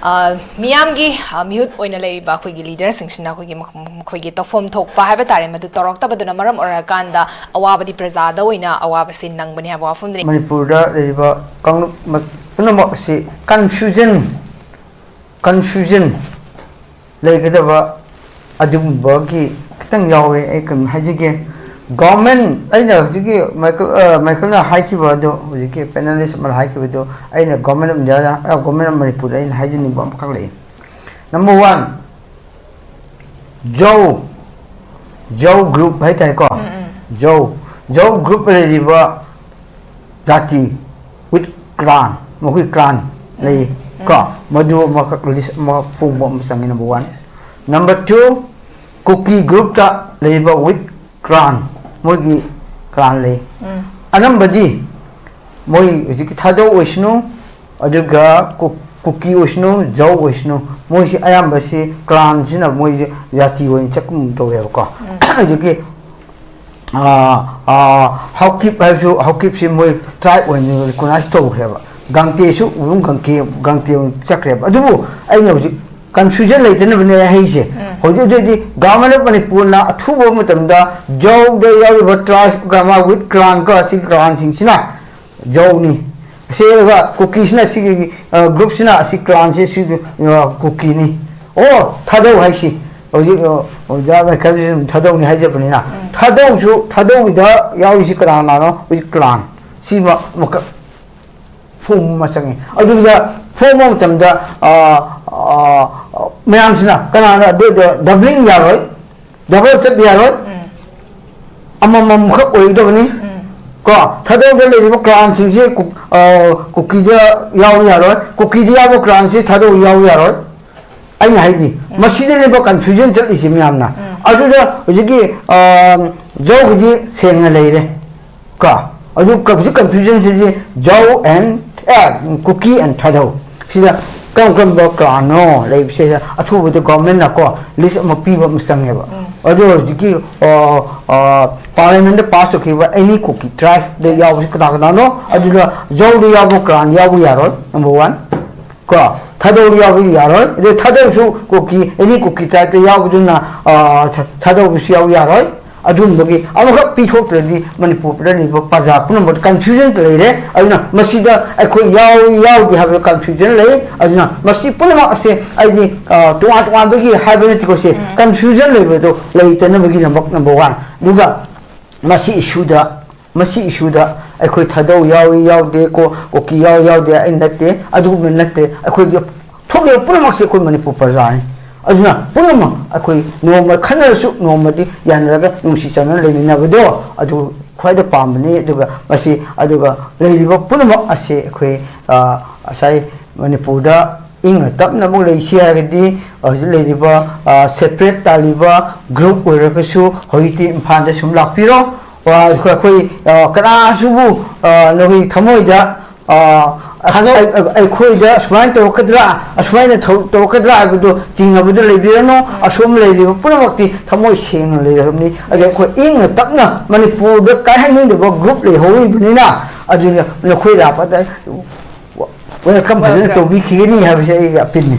ꯑ, ꯃꯤꯌꯥꯝꯒꯤ, ꯑ, ꯃꯤꯍꯨꯠ ꯑꯣꯏꯅ ꯂꯩꯔꯤꯕ ꯑꯩꯈꯣꯏꯒꯤ ꯂꯤꯗꯔꯁꯤꯡꯁꯤꯅ ꯑꯩꯈꯣꯏꯒꯤ ꯃꯈ-, ꯃꯈꯣꯏꯒꯤ ꯇꯧꯐꯝ ꯊꯣꯛꯄ ꯍꯥꯏꯕ ꯇꯥꯔꯦ, ꯃꯗꯨ ꯇꯧꯔꯛꯇꯕꯗꯨꯅ ꯃꯔꯝ ꯑꯣꯏꯔꯀꯥꯟꯗ ꯑꯋꯥꯕꯗꯤ ꯄ꯭ꯔꯖꯥꯗ ꯑꯣꯏꯅ ꯑꯋꯥꯕꯁꯤ ꯅꯪꯕꯅꯤ ꯍꯥꯏꯕ ꯋꯥꯐꯝꯗꯨꯅꯤ꯫ ꯃꯅꯤꯄꯨꯔꯗ ꯂꯩꯔꯤꯕ ꯀꯥꯡꯂꯨꯞ ꯃ-, ꯄꯨꯝꯅꯃꯛ ꯑꯁꯤ ꯀꯟꯐ꯭ꯌꯨꯖꯟ confusion ꯂꯩꯒꯗꯕ ꯑꯗꯨꯒꯨꯝꯕꯒꯤ ꯈꯤꯇꯪ ꯌꯥꯎꯋꯦ꯫ ꯑꯩ ꯀꯩꯅꯣ ꯍꯥꯏꯖꯒꯦ, ꯒꯣꯔꯃꯦꯟ, ꯑꯩꯅ ꯍꯧꯖꯤꯛꯀꯤ ꯃꯥꯏꯀꯜ, ꯑ, ꯃꯥꯏꯀꯜꯅ ꯍꯥꯏꯈꯤꯕ ꯑꯗꯣ, ꯍꯧꯖꯤꯛꯀꯤ ꯄꯦꯅꯦꯂꯤꯁ ꯑꯃꯅ ꯍꯥꯏꯈꯤꯕꯗꯣ, ꯑꯩꯅ ꯒꯣꯔꯃꯦꯟ ꯑꯣꯐ ꯏꯟꯗꯤꯌꯥꯗ, ꯑ, ꯒꯣꯔꯃꯦꯟ ꯑꯣꯐ ꯃꯅꯤꯄꯨꯔꯗ ꯑꯩꯅ ꯍꯥꯏꯖꯅꯤꯡꯕ ꯑꯃꯈꯛ ꯂꯩ꯫ ꯅꯝꯕꯔ ꯋꯥꯟ, ꯖꯧ, ꯖꯧ ꯒ꯭ꯔꯨꯞ ꯍꯥꯏꯇꯥꯔꯦꯀꯣ꯫ ꯎꯝ, ꯎꯝ꯫ ꯖꯧ, ꯖꯧ ꯒ꯭ꯔꯨꯞ ꯂꯩꯔꯤꯕ ꯖꯥꯇꯤ with clan, ꯃꯈꯣꯏ clan ꯂꯩ ꯎꯝ꯫ ꯀꯣ, ꯃꯗꯨ ꯑꯃꯈꯛ ꯂꯤꯁ ꯑꯃ ꯐꯣꯡꯕ ꯑꯃ ꯆꯪꯉꯤ, ꯅꯝꯕꯔ ꯋꯥꯟ꯫ ꯅꯝꯕꯔ ꯇꯨ, ꯀꯨꯀꯤ ꯒ꯭ꯔꯨꯞꯇ ꯂꯩꯔꯤꯕ with clan, ꯃꯣꯏꯒꯤ clan ꯂꯩ꯫ ꯎꯝ꯫ ꯑꯅꯝꯕꯗꯤ ꯃꯣꯏ ꯍꯧꯖꯤꯛꯀꯤ ꯊꯥꯗꯧ ꯑꯣꯏꯁꯅꯨ, ꯑꯗꯨꯒ ꯀꯨ-, ꯀꯨꯀꯤ ꯑꯣꯏꯁꯅꯨ, ꯖꯧ ꯑꯣꯏꯁꯅꯨ, ꯃꯣꯏꯁꯤ ꯑꯌꯥꯝꯕꯁꯤ clan ꯁꯤꯅ ꯃꯣꯏꯁꯦ ꯖꯥꯇꯤ ꯑꯣꯏꯅ ꯆꯠꯄꯒꯨꯝ ꯇꯧꯋꯦꯕꯀꯣ꯫ ꯎꯝ꯫ ꯍꯧꯖꯤꯛꯀꯤ, ꯑꯥ, ꯑꯥ, ꯍꯥꯎꯀꯤꯞ ꯍꯥꯏꯕꯁꯨ, ꯍꯥꯎꯀꯤꯞꯁꯤ ꯃꯣꯏ tribe ꯑꯣꯏꯅ recognize ꯇꯧꯈ꯭ꯔꯦꯕ꯫ ꯒꯥꯡꯇꯦꯁꯨ ꯑꯗꯨꯝ ꯒꯥꯡꯇꯦ, ꯒꯥꯡꯇꯦ ꯑꯣꯏꯅ ꯆꯠꯈ꯭ꯔꯦꯕ꯫ ꯑꯗꯨꯕꯨ ꯑꯩꯅ ꯍꯧꯖꯤꯛ confusion ꯂꯩꯇꯅꯕꯅꯦ ꯑꯩ ꯍꯥꯏꯁꯦ꯫ ꯎꯝ꯫ ꯍꯧꯖꯤꯛ, ꯍꯧꯖꯤꯛ, ꯍꯧꯖꯤꯛ government of ꯃꯅꯤꯄꯨꯔꯅ ꯑꯊꯨꯕ ꯃꯇꯝꯗ ꯖꯧꯗ ꯌꯥꯎꯔꯤꯕ tribe ꯀ ꯃꯥ with clan ꯀ ꯑꯁꯤ clan ꯁꯤꯡꯁꯤꯅ ꯖꯧꯅꯤ꯫ ꯑꯁꯤ ꯑꯗꯨꯒ ꯀꯨꯀꯤꯁꯤꯅ ꯁꯤꯒꯤ, ꯑ, ꯒ꯭ꯔꯨꯞꯁꯤꯅ ꯑꯁꯤ clan ꯁꯦ ꯁꯤ, ꯑ, ꯀꯨꯀꯤꯅꯤ꯫ ꯑꯣ, ꯊꯥꯗꯧ ꯍꯥꯏꯁꯤ꯫ ꯍꯧꯖꯤꯛ, ꯑ, ꯑꯣꯖꯥ ꯃꯥꯏꯀꯦꯜꯁꯤ ꯑꯗꯨꯝ ꯊꯥꯗꯧꯅꯤ ꯍꯥꯏꯖꯕꯅꯤꯅ꯫ ꯎꯝ꯫ ꯊꯥꯗꯧꯁꯨ, ꯊꯥꯗꯧꯒꯤꯗ ꯌꯥꯎꯔꯤꯁꯤ ꯀꯅꯥ ꯀꯅꯥꯅꯣ? With clan꯫ ꯁꯤꯃ ꯑꯃꯈꯛ ꯐꯣꯝ ꯑꯃ ꯆꯪꯉꯤ꯫ ꯑꯗꯨꯗ ꯐꯣꯝ ꯑꯃ ꯃꯇꯝꯗ, ꯑ, ꯑ, ꯃꯌꯥꯝꯁꯤꯅ ꯀꯅꯥꯅ ꯑꯗꯨ, ꯑꯗꯨ doubling ꯌꯥꯔꯣꯏ, double ꯆꯠꯄ ꯌꯥꯔꯣꯏ, ꯎꯝ꯫ ꯑꯃꯃꯝꯈꯛ ꯑꯣꯏꯒꯗꯕꯅꯤ꯫ ꯎꯝ꯫ ꯀꯣ, ꯊꯥꯗꯧꯗ ꯂꯩꯔꯤꯕ clan ꯁꯤꯡꯁꯤ ꯀꯨ-, ꯑ, ꯀꯨꯀꯤꯗ ꯌꯥꯎꯕ ꯌꯥꯔꯣꯏ, ꯀꯨꯀꯤꯗ ꯌꯥꯎꯕ clan ꯁꯤ ꯊꯥꯗꯧꯗ ꯌꯥꯎꯕ ꯌꯥꯔꯣꯏ꯫ ꯑꯩꯅ ꯍꯥꯏꯗꯤ, ꯎꯝ꯫ ꯃꯁꯤꯗꯅꯦꯕ confusion ꯆꯠꯂꯤꯁꯦ ꯃꯌꯥꯝꯅ꯫ ꯎꯝ꯫ ꯑꯗꯨꯗ ꯍꯧꯖꯤꯛꯀꯤ, ꯑ, ꯖꯧꯒꯤꯗꯤ ꯁꯦꯡꯅ ꯂꯩꯔꯦ꯫ ꯀꯣ? ꯑꯗꯨ ꯀ-, ꯍꯧꯖꯤꯛ confusion ꯁꯤꯁꯦ ꯖꯧ and, ꯑꯦ, ꯀꯨꯀꯤ and ꯊꯥꯗꯧ꯫ ꯁꯤꯗ ꯀꯔꯝ ꯀꯔꯝꯕ clan ꯅꯣ ꯂꯩꯕꯁꯦ ꯑꯊꯨꯕꯗ government ꯅ ꯀꯣ list ꯑꯃ ꯄꯤꯕ ꯑꯃ ꯆꯪꯉꯦꯕ꯫ ꯎꯝ꯫ ꯑꯗꯨ ꯍꯧꯖꯤꯛꯀꯤ, ꯑ, ꯑ, parliament ꯗ pass ꯇꯧꯈꯤꯕ any ꯀꯨꯀꯤ tribe ꯗ Yes. ꯌꯥꯎꯕꯁꯤ ꯀꯅꯥ ꯀꯅꯥꯅꯣ? ꯎꯝ꯫ ꯑꯗꯨꯗ ꯖꯧꯗ ꯌꯥꯎꯕ clan ꯌꯥꯎꯕ ꯌꯥꯔꯣꯏ, number one꯫ ꯀꯣ? ꯊꯥꯗꯧꯗ ꯌꯥꯎꯕ ꯌꯥꯔꯣꯏ꯫ ꯑꯗꯩ ꯊꯥꯗꯧꯁꯨ ꯀꯨꯀꯤ, any ꯀꯨꯀꯤ tribe ꯇ ꯌꯥꯎꯕꯗꯨꯅ, ꯑ, ꯊ-, ꯊꯥꯗꯧꯕꯁꯨ ꯌꯥꯎꯕ ꯌꯥꯔꯣꯏ꯫ ꯑꯗꯨꯒꯨꯝꯕꯒꯤ ꯑꯃꯈꯛ ꯄꯤꯊꯣꯛꯇ꯭ꯔꯗꯤ ꯃꯅꯤꯄꯨꯔꯗ ꯂꯩꯕ ꯄ꯭ꯔꯖꯥ ꯄꯨꯝꯅꯃꯛ confusion ꯂꯩꯔꯦ꯫ ꯑꯗꯨꯅ ꯃꯁꯤꯗ ꯑꯩꯈꯣꯏ ꯌꯥꯎꯏ ꯌꯥꯎꯗꯦ ꯍꯥꯏꯕ confusion ꯂꯩ꯫ ꯑꯗꯨꯅ ꯃꯁꯤ ꯄꯨꯝꯅꯃꯛ ꯑꯁꯦ ꯑꯩꯗꯤ, ꯑ, ꯇꯣꯉꯥꯟ ꯇꯣꯉꯥꯟꯕꯒꯤ ꯍꯥꯏꯕ ꯅꯠꯇꯦꯀꯣ, ꯁꯦ confusion ꯂꯩꯕꯗꯣ ꯂꯩꯇꯅꯕꯒꯤꯗꯃꯛ number one꯫ ꯑꯗꯨꯒ ꯃꯁꯤ issue ꯗ, ꯃꯁꯤ issue ꯗ ꯑꯩꯈꯣꯏ ꯊꯥꯗꯧ ꯌꯥꯎꯏ ꯌꯥꯎꯗꯦ, ꯀꯣ-, ꯀꯨꯀꯤ ꯌꯥꯎꯏ ꯌꯥꯎꯗꯦ ꯑꯩ ꯅꯠꯇꯦ, ꯑꯗꯨꯒꯨꯝꯕ ꯅꯠꯇꯦ꯫ ꯑꯩꯈꯣꯏꯒꯤ ꯊꯣꯛꯂꯤꯕ ꯄꯨꯝꯅꯃꯛꯁꯦ ꯑꯩꯈꯣꯏ ꯃꯅꯤꯄꯨꯔ ꯄ꯭ꯔꯖꯥꯅꯤ꯫ ꯑꯗꯨꯅ ꯄꯨꯝꯅꯃꯛ ꯑꯩꯈꯣꯏ ꯅꯣꯡꯃ ꯈꯟꯅꯔꯁꯨ ꯅꯣꯡꯃꯗꯤ ꯌꯥꯅꯔꯒ ꯅꯨꯡꯁꯤ ꯆꯥꯟꯅꯅ ꯂꯩꯃꯤꯟꯅꯕꯗꯣ ꯑꯗꯨ ꯈ꯭ꯋꯥꯏꯗ ꯄꯥꯝꯕꯅꯤ꯫ ꯑꯗꯨꯒ ꯃꯁꯤ, ꯑꯗꯨꯒ ꯂꯩꯔꯤꯕ ꯄꯨꯝꯅꯃꯛ ꯑꯁꯤ ꯑꯩꯈꯣꯏ, ꯑ, ꯉꯁꯥꯏ ꯃꯅꯤꯄꯨꯔꯗ ꯏꯪꯅ ꯇꯞꯅ ꯑꯃꯨꯛ ꯂꯩꯁꯤ ꯍꯥꯏꯔꯒꯗꯤ ꯍꯧꯖꯤꯛ ꯂꯩꯔꯤꯕ, ꯑ, separate ꯇꯥꯜꯂꯤꯕ group ꯑꯣꯏꯔꯒꯁꯨ ꯍꯧꯖꯤꯛꯇꯤ ꯏꯝꯐꯥꯜꯗ ꯁꯨꯝ ꯂꯥꯛꯄꯤꯔꯣ꯫ ꯑ, ꯑꯩꯈꯣꯏ, ꯑꯩꯈꯣꯏ, ꯑ, ꯀꯅꯥꯁꯨꯕꯨ, ꯑ, ꯅꯈꯣꯏꯒꯤ ꯊꯃꯣꯏꯗ, ꯑ, ꯑꯩ-, ꯑꯩ-, ꯑꯩꯈꯣꯏꯗ ꯑꯁꯨꯃꯥꯏꯅ ꯇꯧꯔꯛꯀꯗ꯭ꯔꯥ, ꯑꯁꯨꯃꯥꯏꯅ ꯊꯧ-, ꯇꯧꯔꯛꯀꯗ꯭ꯔꯥ ꯍꯥꯏꯕꯗꯨ ꯆꯤꯡꯅꯕꯗ ꯂꯩꯕꯤꯔꯅꯨ꯫ ꯑꯁꯣꯝ ꯂꯩꯔꯤꯕ ꯄꯨꯝꯅꯃꯛꯇꯤ ꯊꯃꯣꯏ ꯁꯦꯡꯅ ꯂꯩꯔꯕꯅꯤ꯫ ꯑꯗ ꯑꯩꯈꯣꯏ ꯏꯪꯅ ꯇꯞꯅ ꯃꯅꯤꯄꯨꯔꯗ ꯀꯥꯏꯍꯟꯅꯤꯡꯗꯕ group ꯂꯩꯍꯧꯔꯤꯕꯅꯤꯅ ꯑꯗꯨꯅ ꯅꯈꯣꯏ ꯂꯥꯛꯄꯗ welcome ꯐꯖꯅ ꯇꯧꯕꯤꯈꯤꯒꯅꯤ ꯍꯥꯏꯕꯁꯦ ꯑꯩꯒꯤ appeal ꯅꯤ꯫